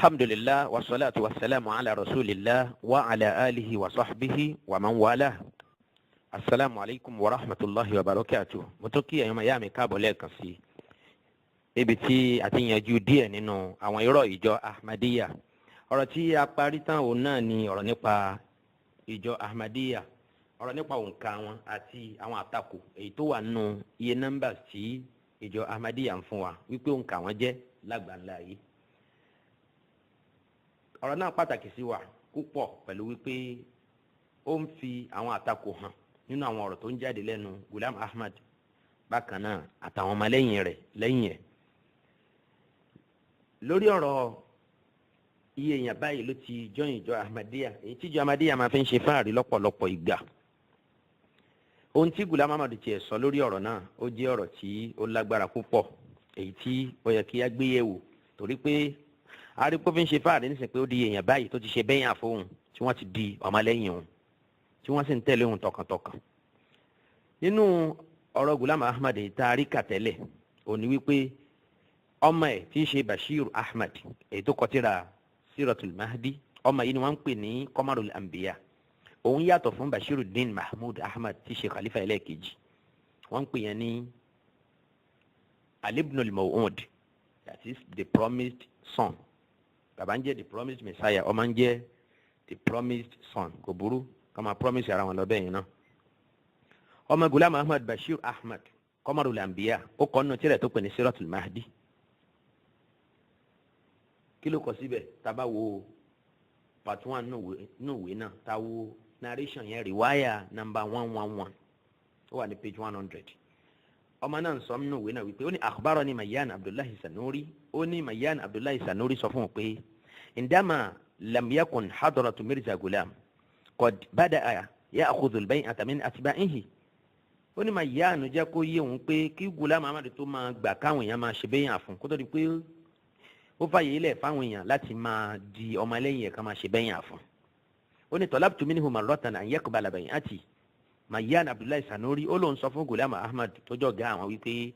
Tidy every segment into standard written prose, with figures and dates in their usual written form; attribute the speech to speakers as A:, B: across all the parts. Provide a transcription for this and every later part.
A: Alhamdulillah, wasalaatu wasalaamu ala rasulillah wa ala alihi wa sahbihi wa man wala. Asalaamu alaykum wa rahmatulahi wa barakatuh. Mo tún kí ẹ̀yin ọmọ ìyá mi káàbọ̀ lẹ́ẹ̀kan sí ibi tí a ti yanjú díẹ̀ nínú àwọn irọ́ ìjọ Ahmadiyya. Ọ̀rọ̀ tí a parí tán, òun náà ni ọ̀rọ̀ nípa ìjọ Ahmadiyya, ọ̀rọ̀ nípa òǹkà wọn àti àwọn àtakò èyí tó wà nínú iye nọ́mbà tí ìjọ Ahmadiyya ń fún wa wípé òǹkà wọn jẹ́ lágbàńlá yìí. Ọ̀rọ̀ náà pàtàkì sí wa púpọ̀ pẹ̀lú wípé ó ń fi àwọn àtakò hàn nínú àwọn ọ̀rọ̀ tó ń jáde lẹ́nu Gulam Ahmad, bákan náà àtàwọn ọmọlẹ́yìn rẹ̀ lẹ́yìn ẹ̀, lórí ọ̀rọ̀ iye èèyàn báyìí ló ti join ìjọ Ahmadiyya, èyí tí ìjọ Ahmadiyya máa fi ń ṣe fáàrí lọ́pọ̀lọpọ̀ ìgbà. Ohun tí Gulam Ahmad tiẹ̀ sọ lórí ọ̀rọ̀ náà, ó jẹ́ ọ̀rọ̀ tí ó lágbára púpọ̀, èyí tí ó yẹ kí á gbé yẹ̀wò, torí pé arípò fi ń ṣe fáàrí nísìnyí pé ó di èèyàn báyìí tó ti ṣe bẹ́yìn àfohùn, tí wọ́n ti di ọmọlẹ́yìn òun, tí wọ́n sì ń tẹ̀lé òun tọkàntọkàn. Nínú ọ̀rọ̀ Gulam Ahmad tá a rí kà tẹ́lẹ̀, ó ní wípé ọmọ ẹ̀ tí í ṣe Bashir Ahmad, èyí tó kọ tírà Siratul Mahdi, ọmọ yìí ni wọ́n ń pè ní Qamarul Anbiya. Òun yàtọ̀ fún Bashiruddin Mahmud Ahmad tí í ṣe khalifa ẹlẹ́ẹ̀kejì. Wọ́n ń pè yẹn ní Alibnul Maw'ud, that is the promised son. Bàbá ń jẹ́ the promised Messiah, ọmọ ń jẹ́ the promised son. Kò burú ká máa promise ara wọn lọ bẹ́ẹ̀ yẹn náà. Ọmọ Gulam Ahmad, Bashir Ahmad, Qamarul Anbiya, ó kọ́ nínú tírà tó pè ní Siratul Mahdi. Kí ló kọ síbẹ̀? Tá bá wo part one nínú ìwé náà, tá wo narration yẹn, riwaya number 111, ó wà ní page 100. Ọmọ náà ń sọ nínú ìwé náà wípé ó ní akhbarani Mayan Abdullahi Sanuri, ó ní Mayan Abdullahi Sanuri sọ fún un pé indama lam yakun hadratu Mirza Gulam qad bada'a ya'khudhu al-bay'ata min atba'ihi. Ó ní Mayan jẹ́ kó yé òun pé kí Gulam Ahmad tó máa gbà káwọn èèyàn máa ṣe bẹ́yàn fún, kó tó di pé ó fàyè ilẹ̀ fáwọn èèyàn láti máa di ọmọlẹ́yìn ẹ̀ ká máa ṣe bẹ́yàn fún. Ó ní talabtu minhu marratan an yaqbala bay'ati. Mayan Abdullahi Sanuri, ó lóun sọ fún Gulam Ahmad tó jọ ga àwọn wípé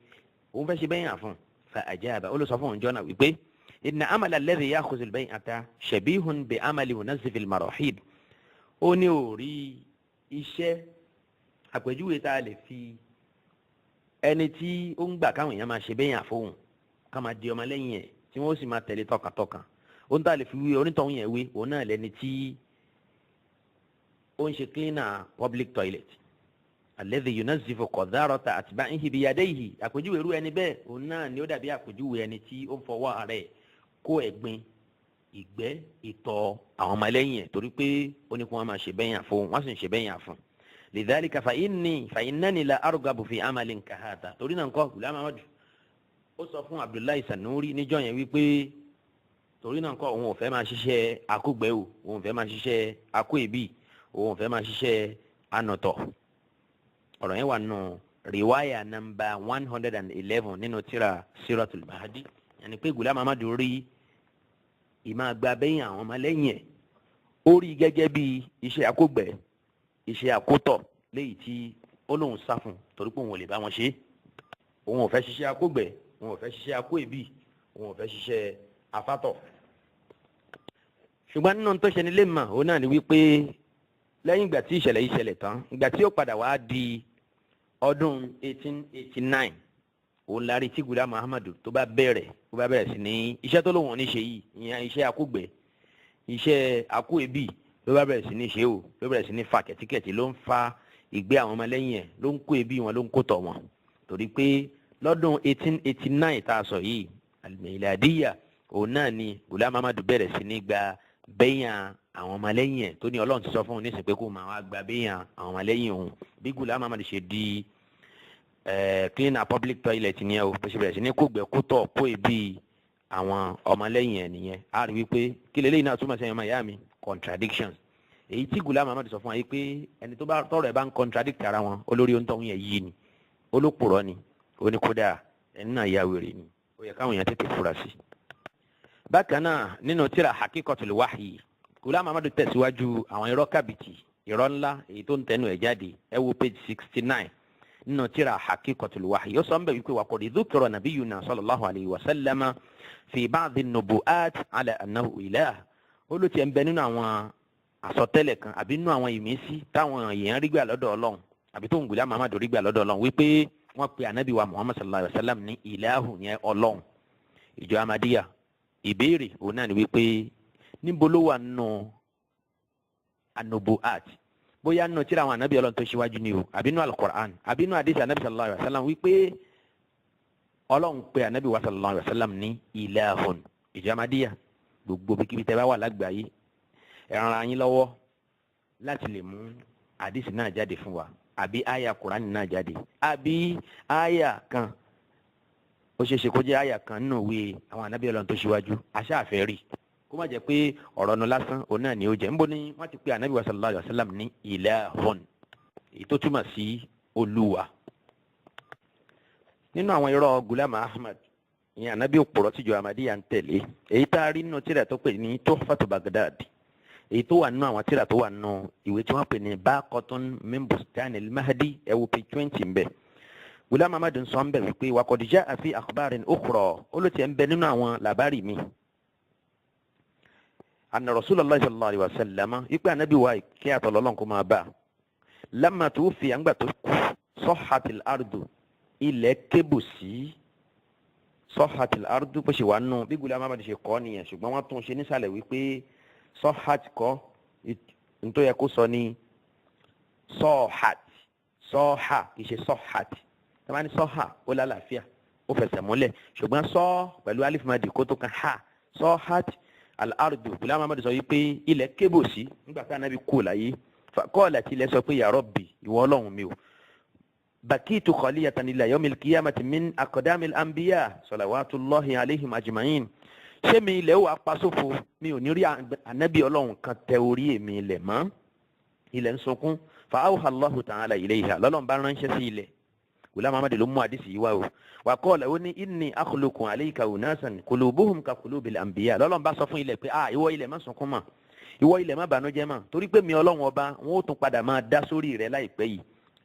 A: òun fẹ́ ṣe bẹ́yàn fún. Fa ajaba, ó ló sọ fún òun jọ́nà wípé inna amala alladhi ya'khudhu al-bay'ata shabihun bi amali munazzif al-marahid. Ó ní òrí iṣẹ́ àpèjúwe tá a lè fi ẹni tí ó ń gbà káwọn èèyàn máa ṣe bẹ́yàn fóun, ká máa di ọmọlẹ́yìn ẹ̀, tí wọ́n sì máa tẹ̀lé tọkàntọkàn, ohun tá a lè fi wé onítọ̀hún yẹn wé, òun náà lẹni tí ó ń ṣe cleaner public toilet, alladhi yunazzifu qadharata atba'ihi biyadayhi. Àpèjúwe irú ẹni bẹ́ẹ̀, òun náà ni ó dàbí àpèjúwe ẹni tí ó ń fọwọ́ rẹ̀ kó ẹ̀gbin, ìgbẹ́, ìtọ̀ àwọn ọmọlẹ́yìn ẹ̀, torí pé ó ní kí wọ́n máa ṣe bẹ́yàn fún, wọ́n sì ń ṣe bẹ́yàn fún. Lidhalika fa inni fa innani la argabu fi amalin kahadha. Torí náà ńkọ́, Gulam Ahmad ó sọ fún Abdullahi Sanuri níjọ́ yẹn wípé torí náà ńkọ́, òun ò fẹ́ máa ṣiṣẹ́ akógbẹ́ o, òun ò fẹ́ máa ṣiṣẹ́ akó èbì, òun ò fẹ́ máa ṣiṣẹ́ anọ̀tọ̀. Ọ̀rọ̀ yẹn wà nù riwaya number 111 nínú tírà Siratul Mahdi. Yẹnni pé Gulam Ahmad rí ìmáa gba bẹ́yìn àwọn ọmọlẹ́yìn ẹ̀, ó rí gẹ́gẹ́ bí iṣẹ́ akógbẹ́, iṣẹ́ àkótọ̀, léyìí tí ó lóun sá fún, torí pé òun ò lè bá wọn ṣe. Òun ò fẹ́ ṣiṣẹ́ akógbẹ́, òun ò fẹ́ ṣiṣẹ́ akó èbì, òun ò fẹ́ ṣiṣẹ́ afátọ̀. Ṣùgbọ́n nínú tó ṣe ní lè mọ̀, òun náà ni wípé lẹ́yìn ìgbà tí ìṣẹ̀lẹ̀ yìí ṣẹlẹ̀ tán, ìgbà tí ó padà wá di ọdún 1889, òun la rí tí Gulam Ahmad tó bá bẹ̀rẹ̀, tó bá bẹ̀rẹ̀ sí ní iṣẹ́ tó lóun ní ṣe yìí, ìyẹn iṣẹ́ akógbẹ́, iṣẹ́ akó èbì, ló bá bẹ̀rẹ̀ sí ní ṣe o. Ló bẹ̀rẹ̀ sí ní fa kẹ̀tíkẹ̀tì, ló ń fa ìgbé àwọn ọmọlẹ́yìn ẹ̀, ló ń kó èbì wọn, ló ń kó tọ̀ wọn, torí pé lọ́dún 1889 tá a sọ yìí, al-miladiyya, òun náà ni Gulam Ahmad bẹ̀rẹ̀ sí ní gba bẹ́yàn àwọn ọmọlẹ́yìn ẹ̀, tó ní Ọlọ́run ti sọ fún un nísìnyí pé kó máa wá gba bẹ́yàn àwọn ọmọlẹ́yìn òun. Bí Gulam Ahmad ṣe di cleaner public toilet nìyẹn o. Bó ṣe bẹ̀rẹ̀ sí ní kó gbẹ́, kó tọ̀, kó èbí àwọn ọmọlẹ́yìn ẹ̀ nìyẹn. A rí wípé kí lélẹ́yìn náà túmọ̀ sí, ẹ̀yọ́ máa mi, contradictions, èyí tí Gulam Ahmad sọ fún wa yìí pé ẹni tó bá tọrọ ẹ bá ń contradict ara wọn, olórí ohun yẹn yìí ni olópùrọ́ ni, ó ní kódà ẹni náà ya wèrè ni. Ó yẹ káwọn èèyàn tètè fura sí. Bákan náà, nínú tírà Haqiqatul Wahyi, Gulam Ahmad tẹ̀síwájú àwọn irọ́ kàbìtì, irọ́ ńlá èyí tó ń tẹnu ẹ̀ jáde. Ẹ wo page 69. nínú tírà Haqiqatul Wahyi. Ó sọ ń bẹ̀ wípé wa qad dhukira nabiyyuna sallallahu alayhi wa sallama fi ba'di nubu'at ala annahu ilah. Ó ló tiẹ̀ ń bẹ nínú àwọn àsọtẹ́lẹ̀ kan àbí nínú àwọn ìmísí táwọn èèyàn rí gbà lọ́dọ̀ Ọlọ́run, àbí tó ń Ghulam Ahmad rí gbà lọ́dọ̀ Ọlọ́run, wípé wọ́n pe anabi wa Muhammad sallallahu alayhi wa sallam ní ìlàhù, yẹn Ọlọ́run. Ìjọ Ahmadiyya, ìbéèrè òun náà ni wípé níbo ló wà nínú anubu'at, bóyá nínú tírà àwọn anabi Ọlọ́run tó ṣíwájú ni o, àbí nínú Alukur'an, àbí nínú hadith anabi sallallahu alayhi wa sallam, wípé Ọlọ́run pe anabi wa sallallahu alayhi wa sallam ní ìlàhùn? Ìjọ Ahmadiyya, gbogbo bíkíbi tẹ́ bá wà lágbàáyé, ẹ ràn ara yín lọ́wọ́ láti lè mú hadith náà jáde fún wa, àbí àyà Kùránì náà jáde, àbí àyà kan, ó ṣeé ṣe kó jẹ́ àyà kan nínú ìwé àwọn ànábì Ọlọ́run tó ṣíwájú. Aṣáàfẹ́ rí kó má jẹ́ pé ọ̀rọ̀ nu lásán òun náà ni ó jẹ́. Níbo ni wọ́n ti pe ànábì wa sallallahu alayhi wa sallam ní ilahun, èyí tó túmọ̀ sí Olúwa? Nínú àwọn irọ́ Ghulam Ahmad, ìyẹn ànábì òpùrọ̀ tíjọ Ahmadiyya ń tẹ̀lé, èyí tá a rí nínú tírà tó pè ní Tuhfatu Baghdad, èyí tó wà nínú àwọn tírà tó wà nínú ìwé tí wọ́n pè ní Baqatun min Bustanil Mahdi, ẹ wo page 20 ń bẹ. Ghulam Ahmad ń sọ ń bẹ wípé wa qad jaa fi akhbarin ukhra, ó ló tiẹ̀ ń bẹ nínú àwọn làbárì mi, anna Rasulullah sallallahu alayhi wa sallam, ipe anabi wa, kí àtọ̀lọ́lọ́n kó máa bá, lamma tuwuffiya, àǹgbà tó kú, sahhatil ardu, ilẹ̀ kébù sí. Sahhatil ardu, bó ṣe wà nù bí Ghulam Ahmad ṣe kọ́ nìyẹn, ṣùgbọ́n wọ́n tún ṣe nísàlẹ̀ wípé sahhat kọ́, nítorí yẹ kó sọ ní sọ́ọ̀hát, sọ́ọ̀hà, kì í ṣe sọ́ọ̀hát. Tí wọ́n bá ní sọ́ọ̀hà, ó lálàáfíà, ó fẹsẹ̀ múlẹ̀, ṣùgbọ́n sọ́ pẹ̀lú alif madi kó tó kan ha, sọ́ọ̀hát al-ardu. Ghulam Ahmad sọ wípé ilẹ̀ kébò sí nígbà tí anabi kú láyé. Faqala, tí ilẹ̀ sọ pé, ya Rabbi, ìwọ Ọlọ́run mi o, bakitu khaliyatan ila yawmil qiyamati min aqdamil anbiya salawatullahi alayhim ajma'in. Ṣé mi ilẹ̀ wà pa sófo, mi ò ní rí anabi Ọlọ́run kan tẹ orí èmi ilẹ̀ mọ́? Ilẹ̀ ń sunkún. Fa awha Allahu ta'ala ilayha, lọ́lọ́run bá ránṣẹ́ sí ilẹ̀. Ghulam Ahmad ló mú àdìsí yìí wá o. Wa qala, ó ní, inni akhluqu alayka unasan qulubuhum ka qulubil anbiya. Lọ́lọ́run bá sọ fún ilẹ̀ pé, ah, ìwọ ilẹ̀, má sunkún mọ́, ìwọ ilẹ̀, má bànújẹ́ mọ́, torí pé mi Ọlọ́run ọba, wọn ó tún padà máa dá sórí rẹ̀ láìpẹ́ yìí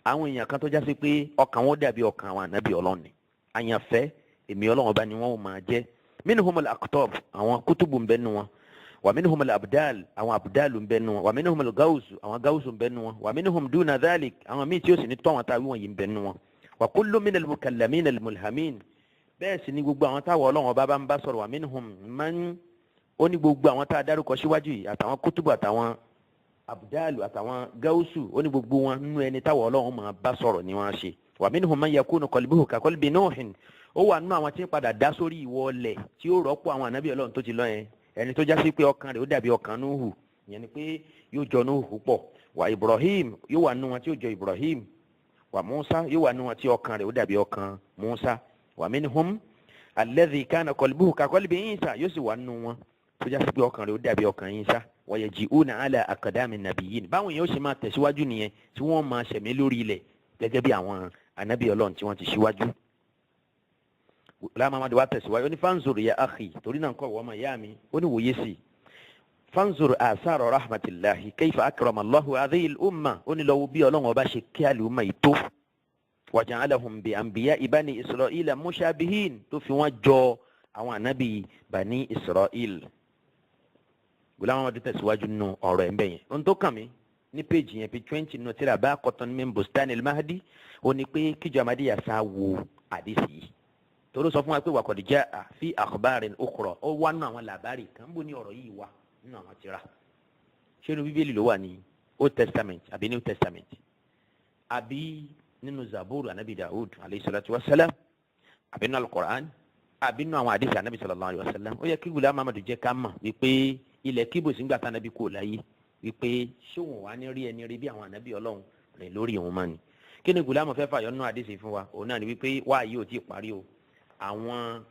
A: àwọn èèyàn kan tó já sí pé ọkàn wọn dàbí ọkàn àwọn ànábì Ọlọ́run ni, àyànfẹ́ èmi Ọlọ́run ọba ni wọ́n ó máa jẹ́. Minhumul aqtab, àwọn kútùbù ń bẹ nu wọn, wa minhumul abdal, àwọn abdal ń bẹ nu wọn, wa minhumul gawusu, àwọn gawusu ń bẹ nu wọn, wa minhum duna dhalik, àwọn míì tí ó sì ní tọ́ àwọn táwọn wọ̀nyí ń bẹ nu wọn, wa kullu minal mukallamin al mulhamin, bẹ́ẹ̀ sì ni gbogbo àwọn táwọn Ọlọ́run ọba bá ń bá sọ̀rọ̀. Wa minhum man, ó ní gbogbo àwọn tá a dárúkọ síwájú yìí, àtàwọn kútùbù, àtàwọn abdalu, àtàwọn gawusu, ó ní gbogbo wọn, nínú ẹni táwọn Ọlọ́run máa bá sọ̀rọ̀ ni wọ́n ṣe. Wa minhum man yakunu qalbuhu ka qalbi Nuhin, ó wà nínú àwọn tí ń padà dá sórí ìwọ ọlẹ̀ tí ó rọ́pò àwọn ànábì Ọlọ́run tó ti lọ yẹn, ẹni tó já sí pé ọkàn rẹ̀ ó dàbí ọkàn Nuhu, ìyẹn ni pé yóò jọ Nuhu púpọ̀, wa Ibrahim, yóò wà nínú wọn tí ó jọ Ibrahim, wa Musa, yóò wà nínú wọn tí ọkàn rẹ̀ ó dàbí ọkàn Musa, wa minhum alladhi kana qalbuhu ka qalbi Isa, yóò sì wà nínú wọn tó já sí pé ọkàn rẹ̀ ó dàbí ọkàn Isa, wa yaji'una ala aqdami nabiyyin. Báwọn yóò ṣe máa tẹ̀síwájú nìyẹn, tí wọ́n máa ṣẹ̀mí lórí ilẹ̀ gẹ́gẹ́ bí àwọn ànábì Ọlọ́run tí wọ́n ti ṣíwájú. Ghulam Ahmad wa tẹ̀síwájú, ó ní fanzur ya akhi, torí náà kọ́ ìwọ ọmọ ìyá mi, ó ní wòye sí i, fanzur asara rahmatillahi kayfa akrama Allahu hadhihi al-umma, ó ní lọ́wọ́ bí Ọlọ́run ọba ṣe kí àlùmọ̀ yìí tó, wa ja'alahum bi anbiya'i bani Isra'ila mushabihin, tó fi wọ́n jọ àwọn ànábì bani Isra'il. Ghulam Ahmad tẹ̀síwájú nínú ọ̀rọ̀ ẹ̀ ń bẹ̀ yẹn. Ohun tó kàn mí ní page yẹn, page 20 nínú tírà Baqatun min Bustanil Mahdi, ó ní pé kíjọ Ahmadiyya sá wo àdìsí yìí, torí sọ fún wa pé wa qad jaa fi akhbarin ukhra, ó wá nínú àwọn làbárì kan. Bó ní ọ̀rọ̀ yìí wà nínú àwọn tírà? Ṣé inú Bíbélì ló wà ní, Old Testament àbí New Testament, àbí nínú Zabur anabi Dawud alayhi salatu wa salam, àbí nínú Al-Qur'an, àbí nínú àwọn àdìsí anabi sallallahu alayhi wa sallam? Ó yẹ kí Ghulam Ahmad jẹ́ ká mọ̀ wípé ilẹ̀ kíbò sígbà tá anabi kò láyé, wípé ṣé òun wà ní rí ẹni rí bí àwọn anabi Ọlọ́run rìn lórí òun mọ́ ni? Kí ni Ghulam fẹ́ fàyọ nínú àdìsí fún wa? Òun náà ni wípé wáyé ò tí ì parí o. Àwọn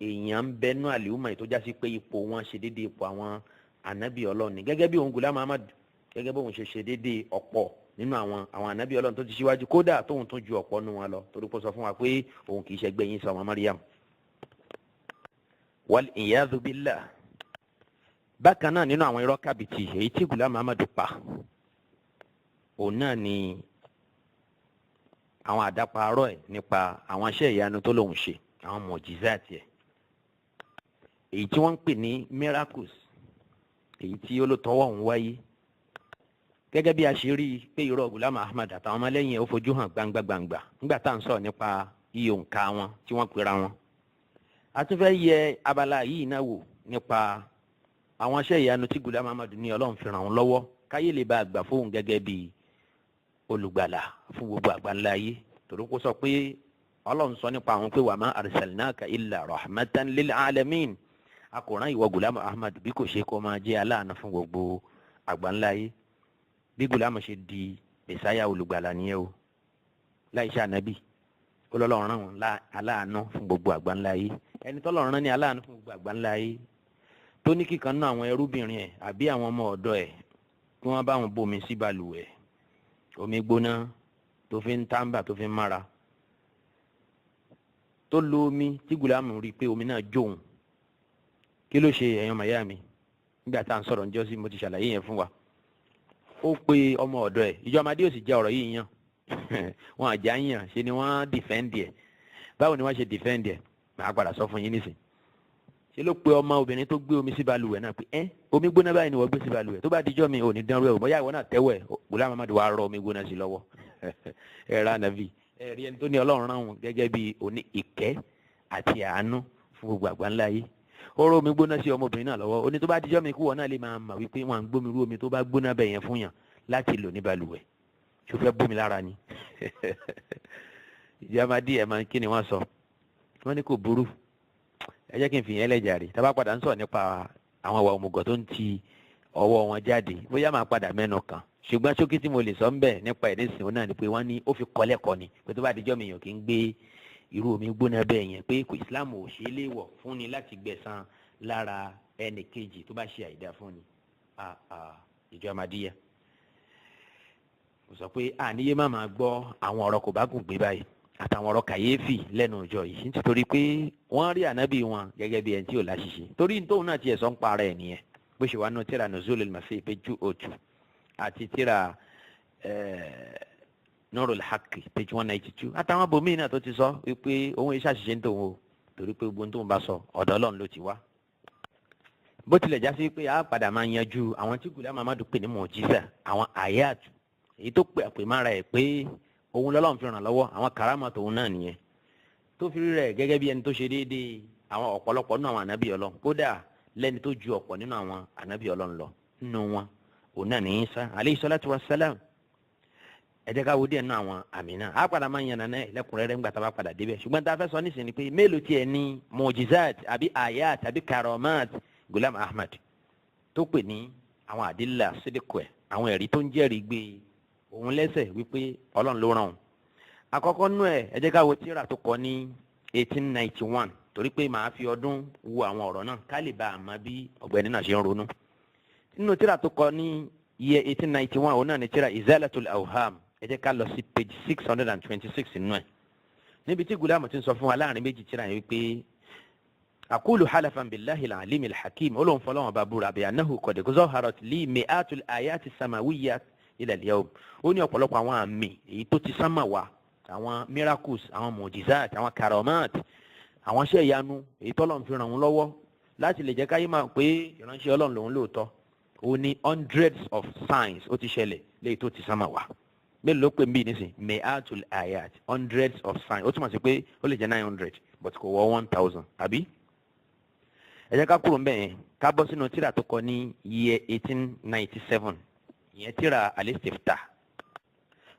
A: èèyàn ń bẹnu àlìhùmọ̀ yìí tó já sí pé ipò wọn ṣe déédéé ipò àwọn ànábì Ọlọ́run ni, gẹ́gẹ́ bí òun Ghulam Ahmad, gẹ́gẹ́ bí òun ṣe ṣe déédéé ọ̀pọ̀ nínú àwọn ànábì Ọlọ́run tó ti ṣíwájú, kódà tóun tún ju ọ̀pọ̀ nínú wọn lọ, torí kó sọ fún wa pé òun kì í ṣẹgbẹ́ yín sọ ọmọ Mariam, wal iyadhu billah. Bákan náà, nínú àwọn irọ́ kàbìtì èyí tí Ghulam Ahmad pa, òun náà ni Àwọn àdáparọ́ ẹ̀ nípa àwọn iṣẹ́ ìyanu tó lòun ṣe, àwọn mọ̀jísàtì ẹ̀, èyí tí wọ́n ń pè ní miracles, èyí tí ó ló tọwọ́ òun wáyé. Gẹ́gẹ́ bí a ṣe rí i pé irọ́ Ghulam Ahmad àtàwọn ọmọlẹ́yìn ẹ̀ ó fojú hàn gbangba gbangba nígbà tá à ń sọ̀rọ̀ nípa iye òǹkà wọn tí wọ́n pera wọn, a tún fẹ́ yẹ abala yìí náà wò nípa àwọn iṣẹ́ ìyanu tí Ghulam Ahmad ní Ọlọ́run fi ràn wọ́n lọ́wọ́ káyé lè bá àgbà fóun gẹ́gẹ́ bí olùgbàlà fún gbogbo àgbáńlá ayé, torí kó sọ pé Ọlọ́run sọ nípa àwọn pé wa ma arsalnaka illa rahmatan lil alamin, a kò rán ìwọ Ghulam Ahmad bí kò ṣe kó máa jẹ́ aláàánú fún gbogbo àgbáńlá ayé. Bí Ghulam ṣe di mẹsáyà olùgbàlà nìyẹn o, láì ṣe ànábì Ọlọ́run rán wọn aláàánú fún gbogbo àgbáńlá ayé. Ẹni tọ́lọ́run rán ní aláàánú fún gbogbo àgbáńlá ayé, tó ní kíkan náà àwọn ẹrúbìnrin ẹ̀ àbí àwọn ọmọ ọ̀dọ́ ẹ̀ kí wọ́n bá wọn bomi sí balùwẹ̀, omi gbóná tó fi ń tàǹbà, tó fi ń mára, tó lo omi tí Gùlámù rí i pé omi náà jóun, kí ló ṣe? Ẹ̀yàn màyá mi, nígbà tá à ń sọ̀rọ̀ níjọ́ sí, mo ti ṣàlàyé yẹn fún wa. Ó pe ọmọ ọ̀dọ́ ẹ̀. Ìjọ ọmọdé ò sì jẹ́ ọ̀rọ̀ yìí yàn wọn àjà yàn ṣe ni wọ́n defend ẹ̀. Báwo ni wọ́n ṣe defend ẹ̀, màá padà sọ fún yín nísìn. Ṣe ló pe ọmọ obìnrin tó gbé omi sí balùwẹ̀ náà pé ẹ́, omi gbóná báyìí ni wọ́n gbé sí balùwẹ̀, tó bá dijọ́ mi ò ní dánrú ẹ̀ o, bóyá ìwọ náà tẹ́wọ̀ ẹ̀. Ghulam Ahmad wàá rọ omi gbóná sí lọ́wọ́. Ẹ̀ rà nàbì ẹ̀ rí ẹni tó ní Ọlọ́run rán wọn gẹ́gẹ́ bí oní ìkẹ́ àti àánú fún gbogbo àgbáńlá yìí. Ó rọ omi gbóná sí ọmọbìnrin náà lọ́wọ́. Ó ní tó bá dijọ́ mi, kú wọn náà lè máa mà wípé wọn à ń gbómi rú omi tó bá gbóná bẹ̀ yẹn fún yàn láti lò ní balùwẹ̀. Ṣó fẹ́ bómi lára ni? Ìjọba díẹ̀ máa ń kí ni wọ́n sọ, wọ́n ní kò burú. Ẹ jẹ́ kí n fi yẹn lẹ́jàre. Tá a bá padà ń sọ̀rọ̀ nípa àwọn ìwà òmùgọ̀ tó ń ti ọwọ́ wọn jáde, bóyá máa padà mẹ́nu kàn. Ṣùgbọ́n ṣókí tí mo lè sọ ń bẹ̀ nípa ẹ̀ nísìnyí náà ni pé wọ́n ní ó fi kọ́lẹ́kọ́ ni pé tó bá dijọ́ mi yàn kí n gbé irú omi gbóná bẹ́ẹ̀ yẹn, pé kò Islam ò ṣe é léèwọ̀ fún ni láti gbẹ̀san lára ẹnì kejì tó bá ṣe àìdá fún ni. Ìjọ Ahmadiyya kò sọ pé àníyé má máa gbọ́ àwọn ọ̀rọ̀ kò bá gùn gbé báyìí àtàwọn ọ̀rọ̀ kàyéfì lẹ́nu ìjọ yìí, nítorí pé wọ́n rí ànábì wọn gẹ́gẹ́ bí ẹni tí ò láṣìṣe, torí tóun náà tiẹ̀ sọ ń para ẹ̀ nìyẹn, bó ṣe wà nù tíra Nuzulul Masih page 202 àti tíra Nurul Haqqi page 192 àtàwọn bòmíì náà tó ti sọ wípé òun iṣẹ́ àṣìṣe ń tòun o, torí pé gbogbo tóun bá sọ, ọ̀dọ̀ Ọlọ́run ló ti wá. Bó tilẹ̀ já sí pé a padà máa yanjú àwọn tí Ghulam Ahmad pè ní mọ̀jísà, àwọn àyàtù èyí tó pè àpè mára ẹ̀ pé òun lọ́lọ́run fi ràn lọ́wọ́, àwọn karama tòun náà nìyẹn, tó fi rí rẹ̀ gẹ́gẹ́ bí ẹni tó ṣe déédéé àwọn ọ̀pọ̀lọpọ̀ nínú àwọn ànábì Ọlọ́run, kódà lẹ́ni tó ju ọ̀pọ̀ nínú àwọn ànábì Ọlọ́run lọ. Nínú wọn, òun náà ní Isa alayhi salatu wassalam. Ẹ jẹ́ ká wo díẹ̀ nínú àwọn àmì náà. Á padà máa yànnà náà lẹ́kùnrẹ́rẹ́ ńgbà tá a bá padà débẹ̀. Ṣùgbọ́n tá a fẹ́ sọ nísìnyí ni pé mélòó tiẹ̀ ní mujizat àbí ayat àbí karamat Ghulam Ahmad tó pè ní àwọn àdìlà sídìkù ẹ̀, àwọn ẹ̀rí tó ń jẹ́rìí gbé òun lẹ́sẹ̀ wípé Ọlọ́run ló ràn òun. Àkọ́kọ́ nú ẹ̀, ẹ jẹ́ ká wo tírà tó kọ ní 1891, torí pé màá fi ọdún wo àwọn ọ̀rọ̀ náà ká lè bá a mọ bí ọ̀gbẹ́ni náà ṣe ń ronú. Nínú tírà tó kọ ní year 1891, òun náà ní tírà Izalatul Awham. Ẹ jẹ́ ká lọ sí page 626 nínú ẹ̀, níbi tí Ghulam ti ń sọ fún wa láàrin méjì tírà yẹn wípé aqulu halafan billahi al-alim al-hakim, olóhùn fọlọ́wọ́n bá búra bí anahu qad zaharat li mi'atul ayati samawiyya ila al-yawm. Ó ní ọ̀pọ̀lọpọ̀ àwọn àmì èyí tó ti sánmà wá, àwọn miracles, àwọn mujizat, àwọn karamat, àwọn iṣẹ́ ìyanu èyí tọ́lọ́run fi ràn wọ́n lọ́wọ́ láti lè jẹ́ káyé máa pé ìránṣẹ́ Ọlọ́run lòun lóòótọ́. Ó ní hundreds of signs ó ti ṣẹlẹ̀ léyìí tó ti sánmà wá. Mélòó ló pè ń bí nísìn? Mi'atul ayat, hundreds of signs. Ó túmọ̀ sí pé ó lè jẹ́ 900, but kò wọ 1,000, àbí? Ẹ jẹ́ ká kúrò ńbẹ̀ yẹn, ká bọ́ sínú tírà tó kọ ní year 1897, ìyẹn tírà Al-Istiftah.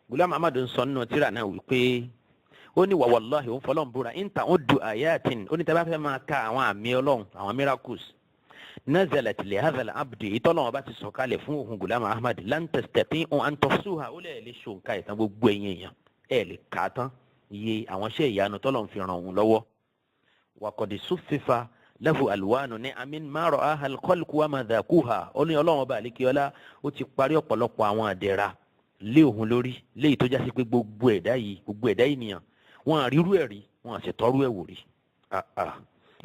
A: Ghulam Ahmad ń sọ nínú tírà náà wípé ó ní wàwàláhì, òun fọlọ́n búra, in ta'uddu ayatin, ó ní tí a bá fẹ́ máa ka àwọn àmì Ọlọ́run, àwọn miracles, nazalat li hadha al-abdi, ìtọ́lọ́wọ́n bá ti sọ̀kalẹ̀ fún òun Ghulam Ahmad, lan tastati'u an tuhsuha, ó lè lè ṣòǹkà ìtàn. Gbogbo ẹ̀yìn èèyàn ẹ̀ lè kà á tán iye àwọn iṣẹ́ ìyanu tọ́lọ́run fi ràn òun lọ́wọ́. Wa qad suffifa lahu alwanu ní amin ma ra'aha al-khalqu wa ma dhaquha. Ó ní Ọlọ́run ọba àlékiọlá ó ti parí ọ̀pọ̀lọpọ̀ àwọn àdẹ̀ra lé òun lórí, léyìí tó já sí pé gbogbo ẹ̀dá yìí, gbogbo ẹ̀dá ènìyàn, wọn àrírú ẹ̀ rí, wọn àti tọ́rú ẹ̀ wò rí.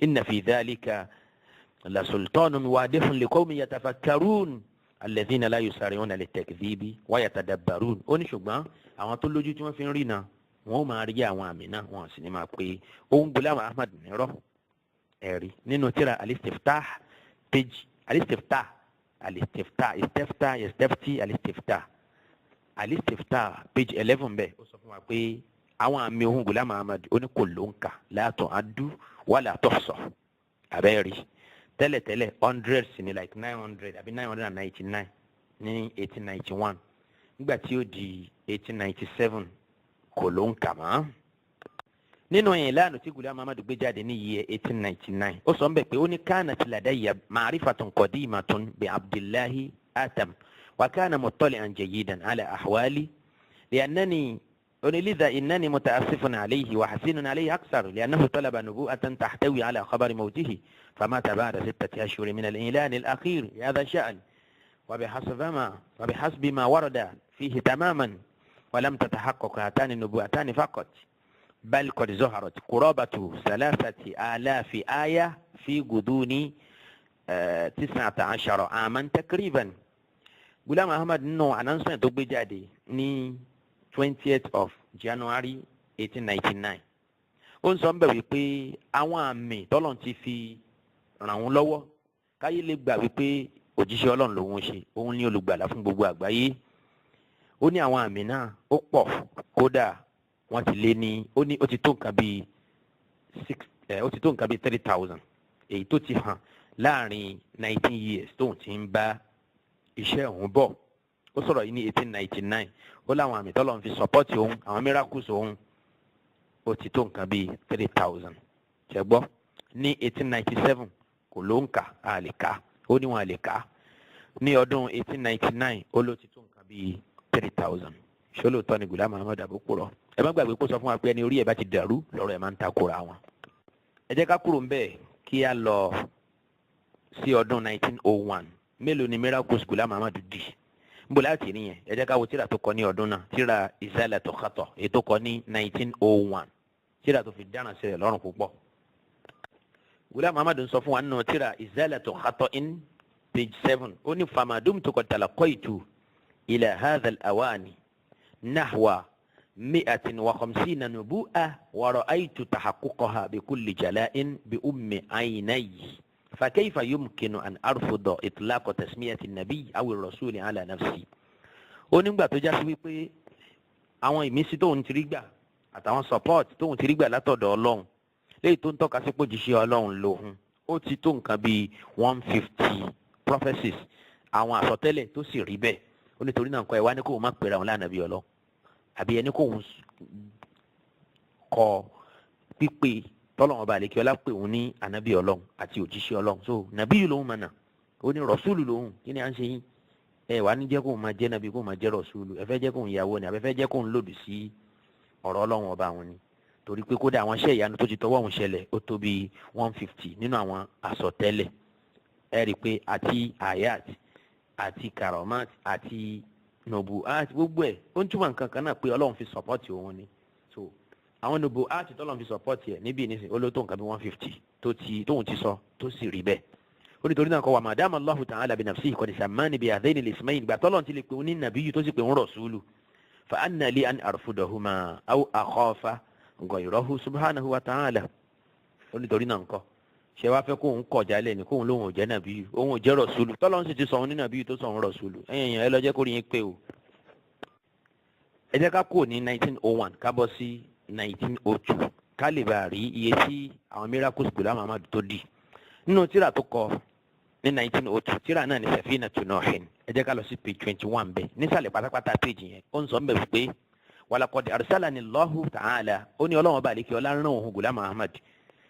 A: Inna fi dhalika la sultanun wadihun liqawmin yatafakkarun alladhina la yusari'una litakdhibi wa yatadabbarun. Ó ní ṣùgbọ́n àwọn tó lójú tí wọ́n fi ń rí na Wọn ó máa rí àwọn àmì náà, wọn sì ní máa pé òun Gulam Ahmad nírọ́. Ẹ̀rí nínú tíra Alistiftah, page Alistiftah, Alistiftah, Istiftah, Istafti, Alistiftah, Alistiftah, page 11 bẹ́ẹ̀, ó sọ fún wa pé àwọn àmì ohun Gulam Ahmad, ó ní kò ló ń kà, la tu'addu wala tuhsa. Abẹ́rẹ́ tẹ́lẹ̀tẹ́lẹ̀, hundreds ní, like 900 àbí 999 ní 1891. Nígbà tí ó di 1897, kò ló ń kà mọ́. Nínú ìlànà tí Gulam Ahmad gbé jáde ní year 1899, ó sọ ń bẹ̀ pé ó ní kanat ladayya ma'rifatun qadimatun bi Abdullahi Atam wa kana muttali'an jayyidan ala ahwali li'annani ولذا إنني متأسف عليه وحزين عليه أكثر لأنه طلب نبوءة تحتوي على خبر موته، فمات بعد 6 أشهر من الإعلان الأخير لهذا الشأن، وبحسب ما ورد فيه تماما. ولم تتحقق هاتان النبوءتان فقط، بل قد ظهرت قرابة 3000 آية في غضون 19 عاما تقريبا. Gulam Ahmad nínú announcement tó gbé jáde ní 20th of January 1899, ó ń sọ ń bẹ̀ wípé àwọn àmì tọ́lọ́run ti fi ràn wọ́n lọ́wọ́ káyé lè gbà wípé òjíṣẹ́ Ọlọ́run lòun ṣe, òun ní olùgbàlà fún gbogbo àgbáyé. Ó ní àwọn àmì náà ó pọ̀, kódà wọ́n ti lé ní, ó ní ó ti tó nǹkan bíi six ẹ̀, ó ti tó nǹkan bíi 3,000, èyí tó ti hàn láàrin 19 years tóun ti ń bá iṣẹ́ òun bọ̀. Ó sọ̀rọ̀ yìí ní 1899. Ó láwọn àmì tọ́lọ́run fi support òun, àwọn miracles òun, ó ti tó nǹkan bíi 3,000. Ṣẹ́gbọ́ ní 1897, kò ló ń kà á lè kà, ó ní wọn à lè kà á. Ní ọdún 1899, ó ló ti tó nǹkan bíi 3,000. Ṣé lóòótọ́ ni Gulam Ahmad àbí òpùrọ́? Ẹ má gbàgbé kó sọ fún wa pé ẹni orí ẹ̀ bá ti dàrú, lọ́rọ̀ ẹ̀ máa ń takora wọn. Ẹ jẹ́ ká kúrò ń bẹ̀ kí a lọ sí ọdún 1901. Mélòó ni miracles Gulam Ahmad di nbọ láti rí yẹn? Ẹ jẹ́ ká wo tíra tó kọ ní ọdún náà, tíra Izalatu Khata, èyí tó kọ ní 1901, tíra tó fi dáná sílẹ̀ lọ́rùn púpọ̀. Gulam Ahmad ń sọ fún wa nínú tíra Izalatu Khata in page 7, ó ní fama dumtu qad talaqaytu ila hadha al-awani nahwa 150 nubu'a wa ra'aytu tahaqquqaha bikulli jala'in bi ummi aynayyi، فكيف يمكن أن أرفض إطلاق تسمية النبي أو الرسول على نفسي؟ Ó nígbà tó já sí wípé àwọn ìmísí tóun ti rí gbà àtàwọn support tóun ti rí gbà látọ̀dọ̀ Ọlọ́run, léyìí tó ń tọ́ka sí pé òjíṣẹ́ Ọlọ́run lòun, ó ti tó nǹkan bíi 150 prophecies, àwọn àsọtẹ́lẹ̀ tó sì rí bẹ́ẹ̀. Ó nítorí náà nǹkan ẹ̀ wá ní kóun má pera òun lánàbí Ọlọ́run, àbí ẹni kóun kọ pípé tọ́lọ́wọ́n bá àlekí ọlá pé òun ní ànábì Ọlọ́run àti òjíṣẹ́ Ọlọ́run. So nàbí lòun mọ̀nà, ó ní rọ̀ṣúlù lòun. Kí ni à ń ṣe yín? Ẹ wà ní jẹ́ kóun máa jẹ́ nàbí, kóun máa jẹ́ rọ̀ṣúlù. Ẹ fẹ́ jẹ́ kóun yàwó ni, àbẹ fẹ́ jẹ́ kóun lòdì sí ọ̀rọ̀ Ọlọ́run ọba àwọn ni? Torí pé kódà àwọn iṣẹ́ ìyanu tó ti tọwọ́ òun ṣẹlẹ̀, ó tó bíi 150 nínú àwọn àsọtẹ́lẹ̀. Ẹ rí i pé àti ayat àti karamat àti nobu àti gbogbo ẹ̀, ó ń túmọ̀ nǹkan kan náà pé Ọlọ́run fi support òun ni. So àwọn nobu àti tọ́lọ́run fi support ẹ̀ níbí nísìnyí, ó ló tó nǹkan bí 150 tó ti tóun ti sọ tó sì rí bẹ́ẹ̀. Ó nítorí náà kọ́ wa madama Allahu ta'ala bi nafsihi qad sammani bi hadhaini al-ismayn, ìgbà tọ́lọ́run ti lè pè ó ní nàbíyù, tó sì pè ń rọ̀ṣúlù, fa anna li an arfudahuma aw akhafa ghayrahu subhanahu wa ta'ala. Ó nítorí náà ńkọ́, ṣé wàá fẹ́ kóun kọ̀ jálẹ̀ ni, kóun lóun ò jẹ́ nàbíyù, òun ò jẹ́ rọ̀ṣúlù, tọ́lọ́run sì ti sọ òun ní nàbíyù, tó sọ òun rọ̀ṣúlù? Ẹ̀yìn ẹ̀yìn, ẹ lọ jẹ́ kó rí yín pé o. Ẹ jẹ́ ká kúrò ní 1901, ká bọ́ sí 1902, ká lè bá rí iye tí àwọn miracles Gulam Ahmad tó di nínú tírà tó kọ ní 1902. Tírà náà ní Safinatu Nuhin. Ẹ jẹ́ ká lọ sí page 21 bẹ́ẹ̀, nísàlẹ̀ pátápátá page yẹn. Ó ń sọ ń bẹ̀ wípé walaqad arsalani Allahu ta'ala, ó ní Ọlọ́run ọba àlekè ọlá rán òun Gulam Ahmad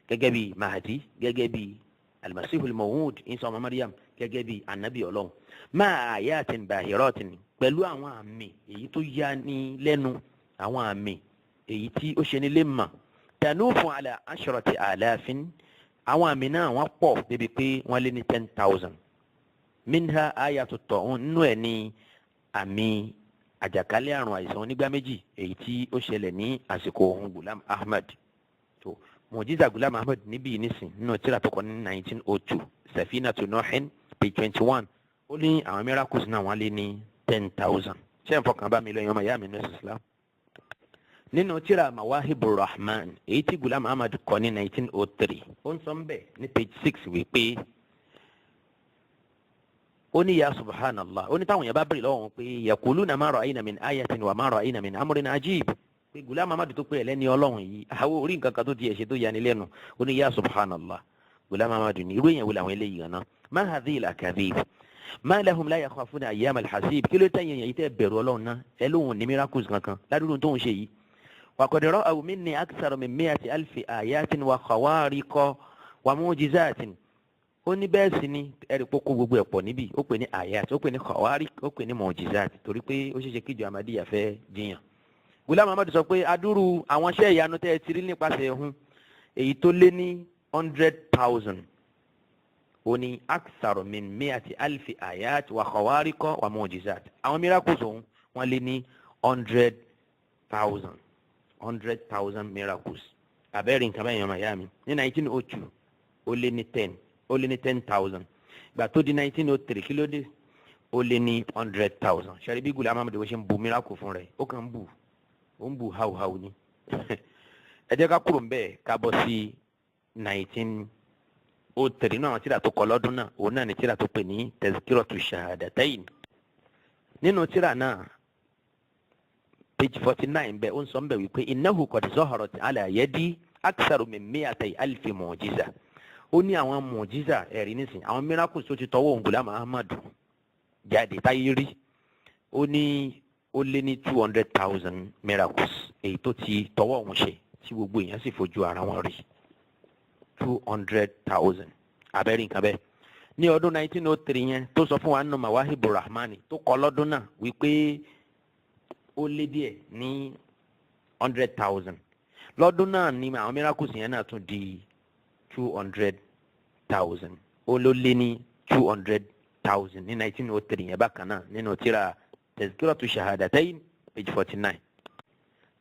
A: gẹ́gẹ́ bí Mahdi, gẹ́gẹ́ bí Almasihul Maw'ud, Isa ọmọ Maryam, gẹ́gẹ́ bí anabi Ọlọ́run, ma'a ayatin bahiratin, pẹ̀lú àwọn àmì èyí tó yá ní lẹ́nu, àwọn àmì èyí tí ó ṣe ní lè mà, tanufu ala 10,000. Àwọn àmì náà wọ́n pọ̀ débi pé wọ́n lé ní 10,000. Minha ayatu ta'un, nínú ẹ̀ ní àmì àjàkálẹ̀ àrùn àìsàn onígbá méjì, èyí tí ó ṣẹlẹ̀ ní àsìkò ohun Gulam Ahmad. Tó mùjíza Gulam Ahmad níbí nísìn, nínú tírà tó kọ ní 1902, Safinatu Nuhin, page 21, ó ní àwọn miracles náà wọ́n lé ní 10,000. Ṣé n fọkàn bá mi lọ, ẹ̀yin ọmọ ìyá mi ní ẹ̀sìn Islam? Nínú tírà Mawahibur Rahman èyí tí Gulam Ahmad kọ ní 1903, ó ń sọ ń bẹ̀ ní page 6 wípé ó ní ya subhanallah, ó ní táwọn yẹn bá bèrè lọ́wọ́ wọn pé yaquluna ma ra'ayna min ayatin wa ma ra'ayna min amrin ajib, pé Gulam Ahmad tó pé ẹlẹ́ni ọlọ́run yìí, àwọn orí nǹkan kan tó tiẹ̀ ṣe tó yani lẹ́nu. Ó ní ya subhanallah, Gulam Ahmad ní irú èèyàn wo làwọn eléyìí gan náà? Ma hadhihi al-akadhib ma lahum la yakhafuna ayyam al-hasib. Kí ló tẹ̀yìn èèyàn yìí tẹ́ bẹ̀rù ọlọ́run náà? Ẹ lóhùn ní miracles kankan ládùúgbò tó ń ṣe yìí. Wa qad ra'aw minni akthara min mi'ati alfi ayatin wa khawariqa wa mu'jizatin. Ó ní bẹ́ẹ̀ sì ni ẹ̀rí pókó gbogbo ẹ̀ pọ̀ níbí. Ó pè ní ayat, ó pè ní khawariq, ó pè ní mu'jizat, torí pé ó ṣeéṣe kíjọ Ahmadiyya fẹ́ jiyàn. Gulam Ahmad sọ pé adúrú àwọn iṣẹ́ ìyanu tẹ́ ẹ ti rí nípasẹ̀ ẹ̀hún èyí tó lé ní 100,000, ó ní akthar min mi'ati alfi ayat wa khawariqa wa mu'jizat. Àwọn miracles òun wọ́n lé ní 100,000, 100,000 miracles. Abẹ́rẹ́ nǹkan báyìí, ọmọ ìyá mi, ní 1902 ó lé ní 10, ó lé ní 10,000. Gbà tó di 1903, kí ló dé? Ó lé ní 100,000. Ṣe bí Gulam Ahmad bó ṣe ń bu miracle fún rẹ̀, ó kàn ń bu, ó ń bu hauhau ni. Ẹ jẹ́ ká kúrò ń bẹ́ẹ̀ ká bọ́ sí 1903 náà. Àwọn tírà tó kọ lọ́dún náà, òun náà ní tírà tó pè ní Tazkiratu Shahadatayn. Nínú tírà náà, page 49 bẹ́ẹ̀, ó ń sọ ń bẹ̀ wípé innahu qad zaharat ala yadi aktharu min mi'atay alfi mu'jiza. Ó ní àwọn mu'jiza, ẹ̀rí nísìn, àwọn miracles tó ti tọwọ́ òun Gulam Ahmad jáde táyé rí, ó ní ó lé ní 200,000 miracles èyí tó ti tọwọ́ òun ṣe tí gbogbo èèyàn sì fojú ara wọn rí, 200,000. Abẹ́rẹ́ nǹkan bẹ́ẹ̀, ní ọdún 1903 yẹn tó sọ fún wa nínú Mawahibu Rahmani tó kọ lọ́dún náà wípé ó lé díẹ̀ ní 100,000, lọ́dún náà ni àwọn miracles yẹn náà tún di 200,000. Ó ló lé ní 200,000 ní 1903 yẹn bákan náà, nínú tírà Tazkiratu Shahadatayn, page 49.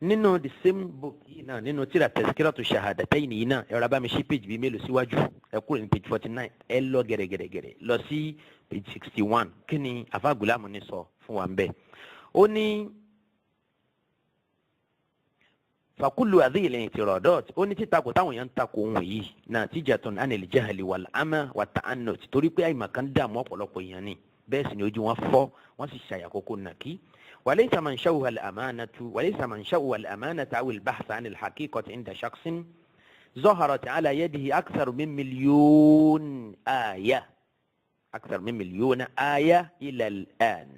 A: Nínú the same book yìí náà, nínú tírà Tazkiratu Shahadatayn yìí náà, ẹ rọra bá mi ṣí page bíi mélòó síwájú. Ẹ kúrò ní page 49, ẹ lọ gẹ̀rẹ́gẹ̀rẹ́gẹ̀rẹ́ lọ sí page 61. Kí ni Afa Gulamu ní sọ fún wa ń bẹ́ẹ̀? Ó ní fakulu hadhihi al-i'tiradat, ó ní títakò táwọn èèyàn ń takò ohun yìí, natijatun anil jahli wal ama wa ta'annut, torí pé àìmọ̀kan dààmú ọ̀pọ̀lọpọ̀ èèyàn ni, bẹ́ẹ̀ sì ni ojú wọn fọ́, wọ́n sì ṣàyàkókò nàkí. Walaysa mansha'uha al-amanatu walaysa mansha'uha al-amanatu aw al-bahth 'an al-haqiqati 'inda shakhsin zaharat 'ala yadihi akthar min milyon aya, akthar min milyon aya ila al-an.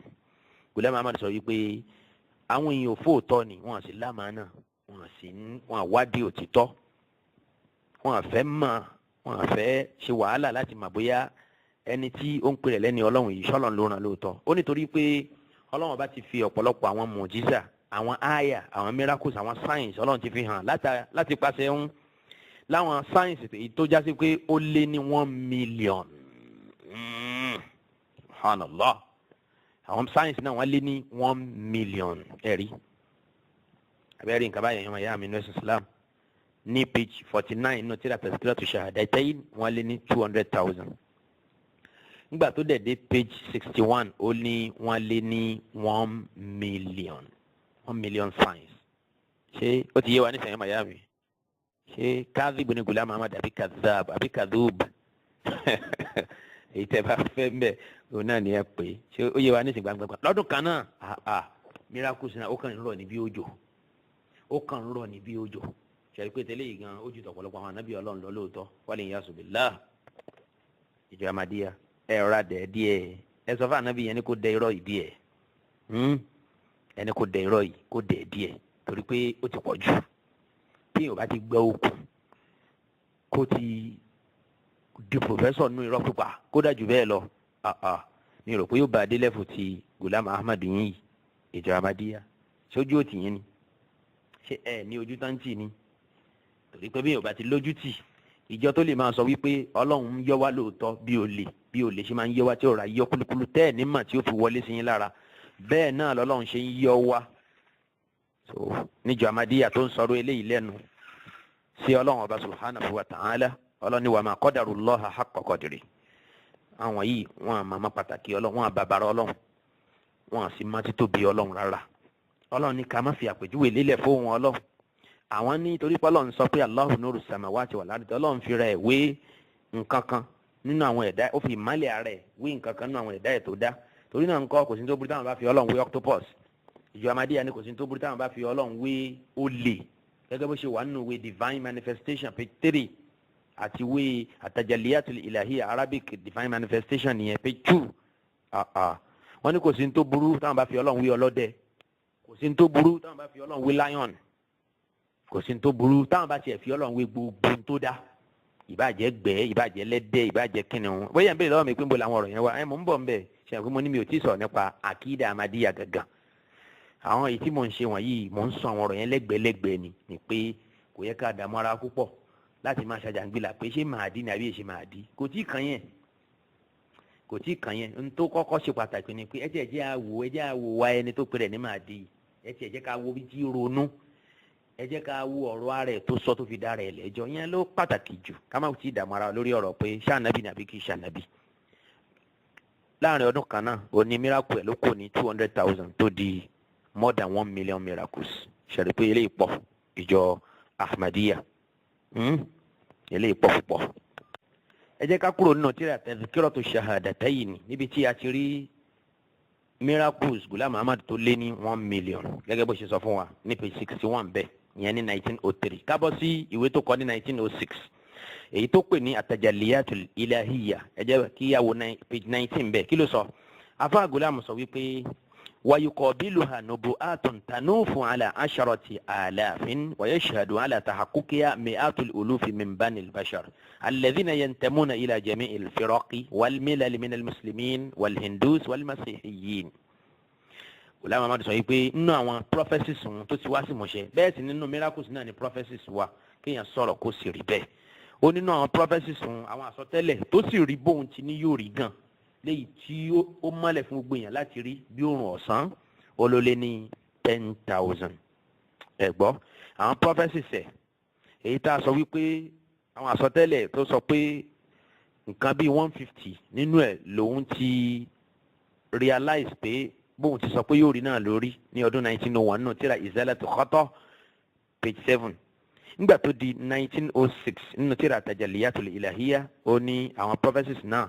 A: Gulam Ahmad sọ wípé àwọn èèyàn ò fóòtọ́ ni, wọ́n sì lámàánà, wọ́n sì ń wọ́n àwádìí òtítọ́, wọ́n àfẹ́ mọ̀, wọ́n àfẹ́ ṣe wàhálà láti mọ̀ bóyá ẹni tí ó ń pèrè lẹ́ni ọlọ́run yìí ṣọ́lọ́run ló ràn lóòótọ́. Ó nítorí pé ọlọ́run bá ti fi ọ̀pọ̀lọpọ̀ àwọn mùjísà, àwọn àyà, àwọn miracles, àwọn signs, ọlọ́run ti fi hàn láti pàṣẹ ń láwọn signs èyí tó já sí pé ó lé ní 1 million. Subhanallah, àwọn signs náà wọ́n lé ní 1 million. Ẹ̀rí abẹ́rẹ́ nǹkan báyẹn, ọmọ ìyá mi ní ẹ̀sìn Islam, ní page 49 nínú tírà Tazkiratu Shahadatayn, wọ́n lé ní 200,000. Nígbà tó dẹ̀ dé page 61, ó ní wọ́n lé ní 1 million, 1 million signs. Ṣé ó ti yé wa nísìnyí, ọmọ ìyá mi? Ṣé kadhib ní Gulam Ahmad àbí kadhab àbí kadhub? Èyí tẹ́ bá fẹ́ mbẹ́, òun náà ni ẹ pè. Ṣé ó yé wa nísìnyí? Gbàngbàngbà lọ́dún kan náà, ah, miracles náà, ó kàn ń rọ̀ ní bí òjò, ó kàn ń rọ̀ ní bí òjò. Ṣe pé tẹ́lẹ̀ yìí gan, ó ju tọ̀pọ̀lọpọ̀ àwọn anábì ọlọ́run lọ lóòótọ́. Wal iyazu billah. Ìjọ Ahmadiyya, ẹ rọra dẹ̀ díẹ̀. Ẹ sọ fún anábì yẹn ní kó dẹ irọ́ yìí díẹ̀, ẹni kó dẹ irọ́ yìí, kó dẹ̀ díẹ̀, torí pé ó ti pọ̀ jù. Tí èèyàn bá ti gbọ́ òkun, kó ti di professor nínú irọ́ pípa, kó dájú bẹ́ẹ̀ lọ, mi rò pé yóò bá a dé level ti Gulam Ahmad yìí. Ìjọ Ahmadiyya, sójú òtì yín ni? Ṣé ẹ ní ojú tán tì ní? Torí pé bí èèyàn bá ti lójú tì, ìjọ tó lè máa sọ wípé ọlọ́run ń yọ wá lóòótọ́, bí olè ṣe máa ń yọ wá, tí ó ra yọ kúlúkúlú tẹ́ ẹ̀ nímọ̀ tí ó fi wọlé sí yín lára, bẹ́ẹ̀ náà lọ́lọ́run ṣe ń yọ wá. So níjọ Ahmadiyya tó ń sọ̀rọ̀ eléyìí lẹ́nu sí ọlọ́run ọba subhanahu wa ta'ala, ọlọ́run ní wa ma qadarullaha haqqa qadri. Àwọn yìí, wọn àmọ́ pàtàkì ọlọ́run, wọn àbàbàrà ọlọ́run, wọn sì má títóbi ọlọ́run rárá. Ọlọ́run ní ká má fi àpèjúwe lélẹ̀ fóun Ọlọ́run. Àwọn ní torí pé Ọlọ́run sọ pé Allahu nuru samawati wal ardi, Ọlọ́run fi rẹ̀ wé nǹkan kan nínú àwọn ẹ̀dá, ó fi ìmálẹ̀ ara ẹ̀ wé nǹkan kan nínú àwọn ẹ̀dá ẹ̀ tó dá. Torí náà ńkọ́, kò sí tó burú táwọn bá fi Ọlọ́run wé octopus. Ìjọ Amadíyà ní kò sí tó burú táwọn bá fi Ọlọ́run wé olè, gẹ́gẹ́ bó ṣe wà nínú ìwé Divine Manifestation, page 3, àti ìwé Atajaliyatul Ilahiyya, Arabic Divine Manifestation yẹn, page 2. Wọ́n ní kò sí tó burú táwọn bá fi Ọlọ́run wé ọlọ́dẹ, kò sí tó burú táwọn bá fi Ọlọ́run wé lion, kò sí tó burú táwọn bá tiẹ̀ fi Ọlọ́run wé gbogbo tó dá, ìbàjẹ́ gbẹ́, ìbàjẹ́ lẹ́dẹ́, ìbàjẹ́ kìnìún. Bóyá ń bèèrè lọ́wọ́ mi pé ń bo làwọn ọ̀rọ̀ yẹn wá ẹ, mò ń bọ̀ ń bẹ̀. Ṣe àpé mo ní mi ò tí ì sọ̀rọ̀ nípa àkídà Amadíyà gangan. Àwọn èyí tí mò ń ṣe wọ̀nyí, mò ń sọ àwọn ọ̀rọ̀ yẹn lẹ́gbẹ̀lẹ́gbẹ̀ ni pé kò yẹ ká dààmú ara púpọ̀ láti máa ṣàjàngbìlà pé ṣé Màdí ni àbí èṣe Màdí. Kò tí ì kàn yẹn, kò tí ì kàn yẹn. N tó kọ́kọ́ ṣe pàtàkì ni pé ẹ tiẹ̀ jẹ́ àwò, ẹ jẹ́ àwò wa ẹni tó pe rẹ̀ ní Màdí. Ẹ tiẹ̀ jẹ́ ká wo bí tí ronú, ẹ jẹ́ ká wo ọ̀rọ̀ ara ẹ̀ tó sọ tó fi dára ẹ̀ lẹ́jọ́. Yẹn ló pàtàkì jù, ká má ti dààmú ara lórí ọ̀rọ̀ pé ṣànàbì ni àbí kì í ṣànàbì. Láàrin ọdún kan náà, ó ní miracle ẹ̀ ló kò ní 200,000 tó di more than 1 million miracles. Ṣẹ̀rí pé eléyìí pọ̀, ìjọ Ahmadiyya, eléyìí pọ̀ púpọ̀. Ẹ jẹ́ ká kúrò nínú tírà Tadhkiratu Shahadatayn, níbi tí a ti rí miracles Ghulam Ahmad tó lé ní 1 million, gẹ́gẹ́ bó ṣe sọ fún wa ní page 61 bẹ́ẹ̀, ìyẹn ní 1903. Ká bọ́ sí ìwé tó kọ ní 1906, èyí tó pè ní Atajaliyatul Ilahiyya. Ẹ jẹ́ kí a wo page 19 bẹ́ẹ̀. Kí ló sọ? Afa Ghulam sọ wípé ويقابلها نبوءات تنوف على 10,000 ويشهد على تحققها مئات الألوف من بني البشر الذين ينتمون إلى جميع الفرق والملل من المسلمين والهندوس والمسيحيين. Ghulam Ahmad sọ yìí pé nínú àwọn prophecies òun tó ti wá sí ìmọ̀ṣẹ́, bẹ́ẹ̀ sì nínú miracles náà ni prophecies wà, kéèyàn sọ̀rọ̀ kó sì rí bẹ́ẹ̀. Ó nínú àwọn prophecies òun, àwọn àsọtẹ́lẹ̀ tó sì rí bóun ti ní yóò rí gan, léyìí tí ó mọ́lẹ̀ fún gbogbo èèyàn láti rí bí òrùn ọ̀sán, ó ló lé ní 10,000. Ẹ gbọ́, àwọn prophecies ẹ̀, èyí tá a sọ wípé àwọn àsọtẹ́lẹ̀ tó sọ pé nǹkan bíi 150 nínú ẹ̀ lòun ti realize pé bóun ti sọ pé yóò rí náà lórí ní ọdún 1901 náà, tíra Izalatu Khata, page 7. Nígbà tó di 1906, nínú tíra Tajaliyatul Ilahiyya, ó ní àwọn prophecies náà,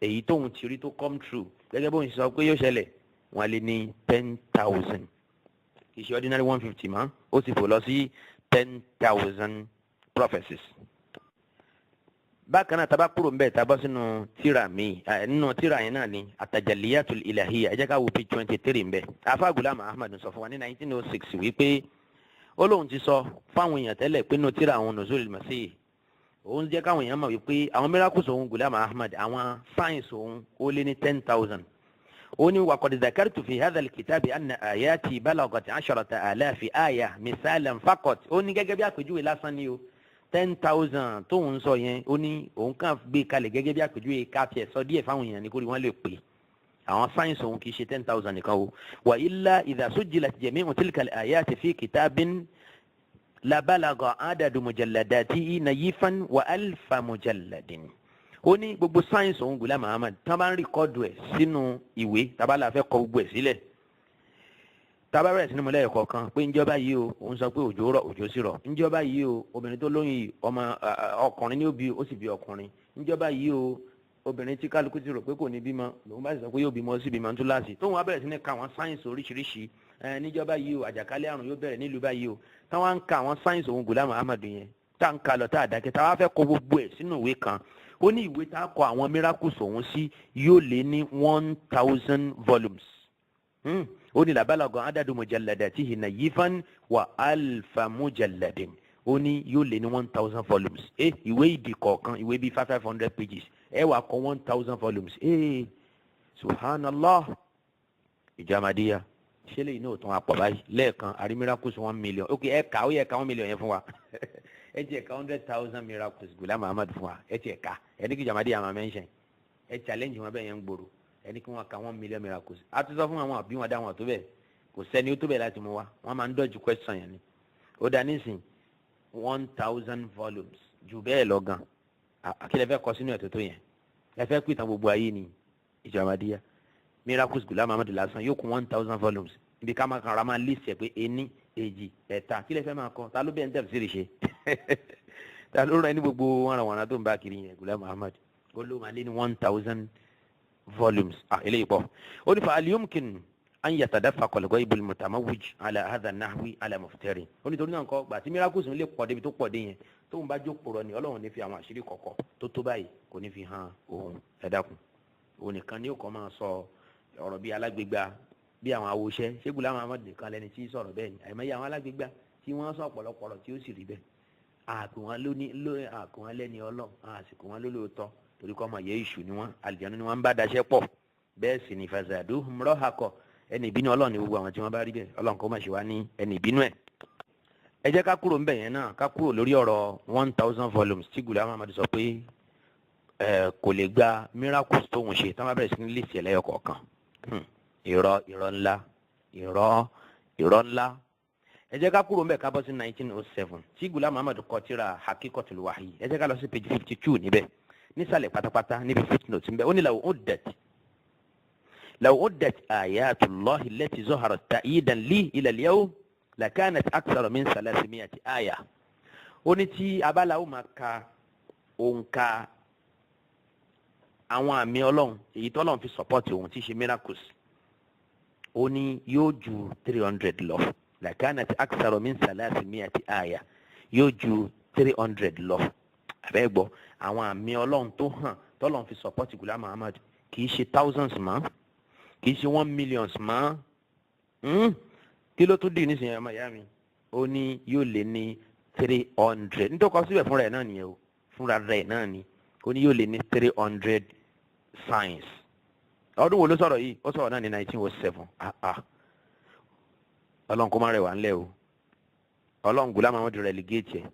A: èyí tóun ti rí tó come true gẹ́gẹ́ bóun ṣe sọ pé yóò ṣẹlẹ̀, wọ́n lé ní 10,000. Kì í ṣe ordinary 150 mọ́, ó sì fò lọ sí 10,000 prophecies. Bákan náà, tá bá kúrò ńbẹ̀, tá bọ́ sínú tíra mi, nínú tíra yẹn náà ni Atajaliyatul Ilahiyya. Ẹ jẹ́ ká wo page 23 ńbẹ̀. Afa Gulam Ahmad sọ fún wa ní 1906 wípé ó lóun ti sọ fáwọn èèyàn tẹ́lẹ̀ pé nínú tíra àwọn Nuzulul Masih, òun jẹ́ káwọn èèyàn mọ̀ wípé àwọn miracles òun Gulam Ahmad, àwọn signs òun, ó lé ní 10,000. Ó ní وقد ذكرت في هذا الكتاب أن آياتي بلغت 10,000 آية مثالا فقط. Ó ní gẹ́gẹ́ bí àpèjúwe lásán ni o, 10,000 tóun sọ yẹn, ó ní òun kàn gbé kalẹ̀ gẹ́gẹ́ bí àpèjúwe, ká tiẹ̀ sọ díẹ̀ fáwọn èèyàn ní kórìí wọ́n lè pè. Àwọn signs òun kì í ṣe 10,000 nìkan o. وإلا إذا سجلت جميع تلك الآيات في كتاب لبلغ عدد مجلداته نيفا وألف مجلد. Ó ní gbogbo signs òun Ghulam Ahmad, tán bá ń record ẹ̀ sínú ìwé, tábà la fẹ́ kọ gbogbo ẹ̀ sílẹ̀, tábà bẹ̀rẹ̀ sínú mọ́lẹ̀ ẹ̀kọ́ kan pé ńjọba yìí o, òun sọ pé òjò rọ̀, òjò sì rọ̀. Ńjọba yìí o, obìnrin tó lóyún yìí, ọmọ ọkùnrin ní ó bí, ó sì bí ọkùnrin. Ńjọba yìí o, obìnrin tí kálukú ti rò pé kò ní bímọ, lòun bá sì sọ pé yóò bímọ, ó sì bímọ túláàsì. Tóun wá bẹ̀rẹ̀ sí ní ka àwọn signs oríṣiríṣi ẹ, níjọba yìí o, àjàkálẹ̀ àrùn yóò bẹ̀rẹ̀ nílùú báyìí o, táwọn ń ka àwọn signs òun Ghulam Ahmad yẹn, tá à ń ka lọ, tá a dákẹ́, tá a wá fẹ́ kọ gbogbo ẹ̀ sínú ìwé kan, ó ní ìwé tá a kọ àwọn miracles òun sí yóò lé ní 1,000 volumes. Ó ní لبلغ عدد مجلداته نيفا وألف مجلد. Ó ní yóò lé ní 1,000 volumes. Ẹ ìwé ìdì kọ̀ọ̀kan, ìwé bíi 500 pages, ẹ wàá kọ 1,000 volumes. Ẹ subhanallah, ìjọ Ahmadiyya, ṣé lè ní òtún apọ̀ báyìí? Lẹ́ẹ̀kan àrí miracles 1 million. Ok, ẹ kà ó yẹ ká 1 million yẹn fún wa. Ẹ tiẹ̀ ká 100,000 miracles Ghulam Ahmad fún wa. Ẹ tiẹ̀ ká ẹ ní kí ìjọ Ahmadiyya máa mention ẹ, challenge wọn bẹ́ẹ̀ yẹn ń gbòòrò. Ẹ ní kí wọ́n ka 1 million miracles. A ti sọ fún àwọn àbí wọn dá wọn tó bẹ́ẹ̀, kò sẹ́ni ó tó bẹ́ẹ̀ láti mú wa. Wọ́n máa ń dodge question yẹn ni. Ó dá nísìn 1,000 volumes jù bẹ́ẹ̀ lọ gan. Àkílẹ̀ fẹ́ kọ sínú ẹ̀ tó tó yẹn? Ẹ fẹ́ pìtàn gbogbo ayé ni, ìjọ Ahmadiyya? Miracles Ghulam Ahmad lásán yóò kún 1,000 volumes. Ibi ká máa kàn ra máa list ẹ̀ pé ení, èjì, ẹ̀ta, kí lè fẹ́ máa kọ? Ta ló bẹ́ẹ̀ ń tafsiri ṣe? Ta ló rán ní gbogbo wọnrawọ̀nra tó ń bá kiri yẹn? Gulam Ahmad ó ló máa lé ní 1,000 volumes. Ah, eléyìí pọ̀. Ó ní fa al-yumkin an yatadaffaqa al-ghayb al-mutamawwij ala hadha an-nahwi ala muftari. Ó ní torí náà kọ́ gbà tí miracles ń lè pọ̀ débi tó pọ̀ dé yẹn, tóun bá jókòó rọ ni Ọlọ́run ní fi àwọn àṣírí kọ̀kọ̀ tó tó báyìí kò ní fi hàn òun. Ẹ dákun, òun nìkan ni ó kọ́ máa sọ ọ̀rọ̀ bíi alágbègbà, bí àwọn awoṣẹ́. Ṣé Gulam Ahmad nìkan lẹni tí sọ̀rọ̀ bẹ́ẹ̀ ni? Àìmọye àwọn alágbègbà tí wọ́n sọ ọ̀pọ̀lọpọ̀ ọ̀rọ̀ tí ó sì rí bẹ́ẹ̀. Àpè wọn lóní ló àpè wọn lẹ́ni Ọlọ́run, àsìkò wọn lólóòótọ́, torí kọ́ ọmọ yẹ ìṣù ni wọ́n, àlìjánu ni wọ́n ń bá daṣẹ́ pọ̀. Bẹ́ẹ̀ sì ni fazaduhum rahaqa, ẹni ìbínú Ọlọ́run ni gbogbo àwọn tí wọ́n bá rí bẹ́ẹ̀. Ọlọ́run kó má ṣe wá ní ẹni ìbínú ẹ̀. Ẹ jẹ́ ká kúrò ńbẹ̀ yẹn náà, ká kúrò lórí ọ̀rọ̀ 1,000 volumes tí Gulam Ahmad sọ pé ẹ kò lè gba miracles tóun ṣe tí wọ́n bá bẹ̀rẹ̀ sí ní list ẹ̀ lẹ́yọ kọ̀ọ̀kan. Irọ́, irọ́ ńlá, irọ́, irọ́ ńlá. Ẹ jẹ́ ká kúrò ńbẹ̀, ká bọ́ sí 1907 tí Gulam Ahmad kọ tírà Haqiqatul Wahyi. Ẹ jẹ́ ká lọ sí page 52 níbẹ̀, nísàlẹ̀ pátápátá, níbi footnote ńbẹ̀. Ó ní law uddat ayatullahi allati zaharat ta'yidan li ila al-yawm lakanat akthara min salasimiati aya. Ó ní tí abala ó máa ka òǹkà àwọn àmì Ọlọ́run èyí tọ́lọ́run fi support òun, tí í ṣe miracles, ó ní yóò ju 300 lọ. Lakanat akthara min salasimiati aya, yóò ju 300 lọ. Àbẹ́ gbọ́, àwọn àmì Ọlọ́run tó hàn tọ́lọ́run fi support Gulam Ahmad kì í ṣe thousands mọ́, kì í ṣe one millions mọ́. Kí ló tún dì nísìnyí, ọmọ ìyá mi? Ó ní yóò lé ní 300. Nítorí kọ síbẹ̀ fúnra ẹ̀ náà nìyẹn o, fúnra rẹ̀ náà ni. Ó ní yóò lé ní 300 signs. Ọdún wo ló sọ̀rọ̀ yìí? Ó sọ̀rọ̀ náà ní 1907. Ah ah, Ọlọ́run kó má rẹ̀ wá ńlẹ̀ o. Ọlọ́run Gulam Ahmad relegate ẹ̀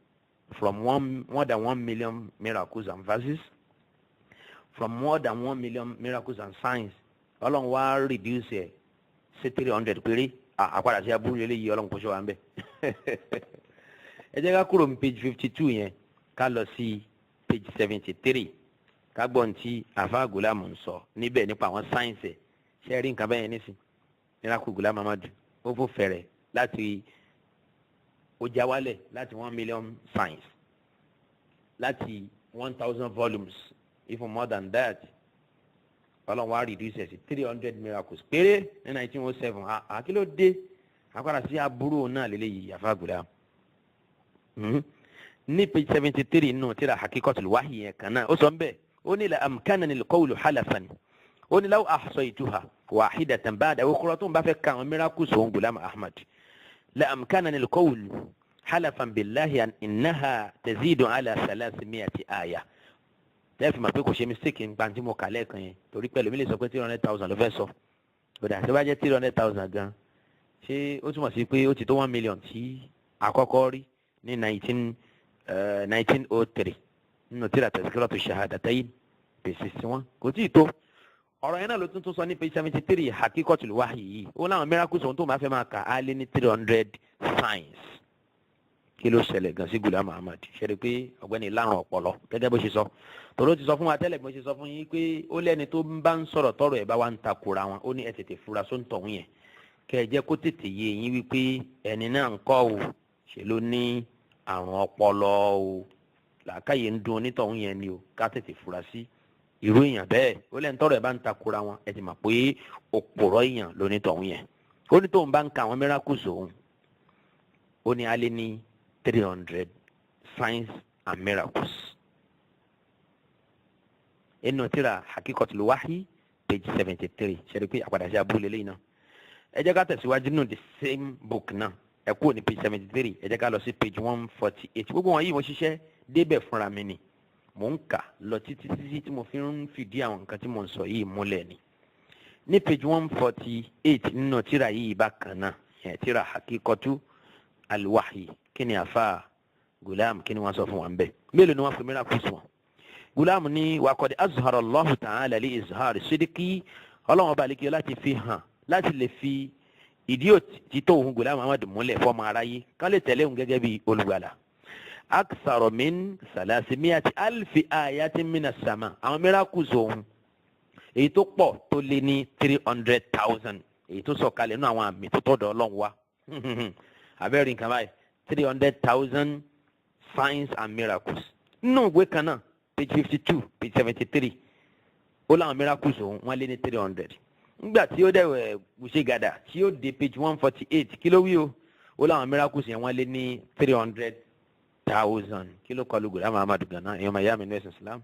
A: from one more than 1 million miracles and verses, from more than 1 million miracles and signs, Ọlọ́run wá reduce ẹ̀ sí 300 péré. Àpàdà sí aburú eléyìí, Ọlọ́run kò ṣe wà ń bẹ̀. Ẹ jẹ́ ká kúrò ní page 52 yẹn, ká lọ sí page 73, ká gbọ́n tí àfa Gulam ń sọ níbẹ̀ nípa àwọn signs ẹ̀. Ṣe é rí nǹkan bẹ́yẹn nísìn? Miracle Gulam Ahmad, ó fò fẹ̀rẹ̀ láti ó já wálẹ̀ láti 1 million signs, láti 1,000 volumes, even more than that. Ọlọ́run wá reduce ẹ̀ sí 300 miracles péré ní 1907. Kí ló dé? Àpàdà sí aburú náà lélẹ́yìí, àfa Gulam. Ní page 73 nù tíra Haqiqatul Wahyi yẹn kan náà, ó sọ ń bẹ́ẹ̀, ó ní la amkanani al-qawlu halafan, ó ní law ahsaytuha wahidatan ba'da ukhra, tó ń bá fẹ́ ka àwọn miracles òun Gulam Ahmad, la amkanani al-qawlu halafan billahi an innaha tazidu ala salasimiati aya. Tẹ́ẹ̀fì mọ̀ pé kò ṣe mistake nípa tí mo kà lẹ́ẹ̀kan yẹn, torí pẹ̀lú mi lè sọ pé 300,000 ló fẹ́ sọ. Kódà tó bá jẹ́ 300,000 gan, ṣé ó túmọ̀ sí pé ó ti tó 1 million tí àkọ́kọ́ rí ní 1903 nínú tíra Tazkiratu Shahadatayn, page 61? Kò tí ì tó. Ọ̀rọ̀ yẹn náà ló tún tún sọ ní page 73 Haqiqatul Wahyi yìí. Ó láwọn miracles ohun tó máa fẹ́ máa kà á lé ní 300 signs. Kí ló ṣẹlẹ̀ gan sí Gulam Ahmad? Ṣe rí i pé ọ̀gbẹ́ni lárùn ọpọlọ gẹ́gẹ́ bó ṣe sọ? Tòró ti sọ fún wa tẹ́lẹ̀, bó ṣe sọ fún yín pé ó lẹ́ni tó ń bá ń sọ̀rọ̀ tọrọ ẹ̀ bá wa ń takora wọn, ó ní ẹ tètè fura sóńtọ̀hún yẹn, kẹ́ ẹ jẹ́ kó tètè yé yín wípé ẹni náà ń kọ́ o, ṣe ló ní àrùn ọpọlọ o, làákàyè ń dun onítọ̀hún yẹn ni o. Ká tètè fura sí irú èèyàn bẹ́ẹ̀. Ó lẹ́ni tọrọ ẹ̀ bá ń takora wọn, ẹ ti mọ̀ pé òpòrọ̀ èèyàn lónítọ̀hún yẹn. Ó ní tóun bá ń ka àwọn miracles òun, ó ní alẹ́ ní 300 signs and miracles. Inú tíra Haqiqatul Wahyi, page 73. Ṣe pé àpàdà sí abúlé lẹ́yìn náà? Ẹ jẹ́ ká tẹ̀síwájú nínú the same book náà. Ẹ kúrò ní page 73, ẹ jẹ́ ká lọ sí page 148. Gbogbo wọn yìí, mo ṣiṣẹ́ débẹ̀ fúnra mi ni, mò ń kà lọ títí títí tí mo fi ń fìdí àwọn nǹkan tí mo ń sọ yìí múlẹ̀ ni. Ní page 148 nínú tíra yìí bákan náà yẹn, tíra Haqiqatu al-Wahyi, kí ni àfa Gulam, kí ni wọ́n sọ fún wa ń bẹ̀? Mélòó ni wọ́n fi miracles wọn? Gulam ní waqad azhara Allahu ta'ala li izhari sidqi, Ọlọ́run ọba àlekè láti fi hàn, láti lè fi ìdí òtítọ́ òun Gulam Ahmad múlẹ̀ fọ́mọ aráyé kán lè tẹ̀lé òun gẹ́gẹ́ bí olùgbàlà, akthara min salasimiati alfi ayatin mina sama, àwọn miracles òun èyí tó pọ̀ tó lé ní 300,000 èyí tó sọ̀kalẹ̀ nínú àwọn àmì tó tọ̀dọ̀ Ọlọ́run wá. Abẹ́rẹ́ nǹkan báyìí, 300,000 signs and miracles nínú ìwé kan náà, page 52, page 73, ó láwọn miracles òun wọ́n lé ní 300. Nígbà tí ó dẹ̀wẹ̀ ṣe gàdà tí ó dé page 148, kí ló wí o? Ó láwọn miracles yẹn wọ́n lé ní 300,000. Kí ló kọlu Ghulam Ahmad gánà? Èèyàn máa yá mi ní ẹ̀sìn Islam,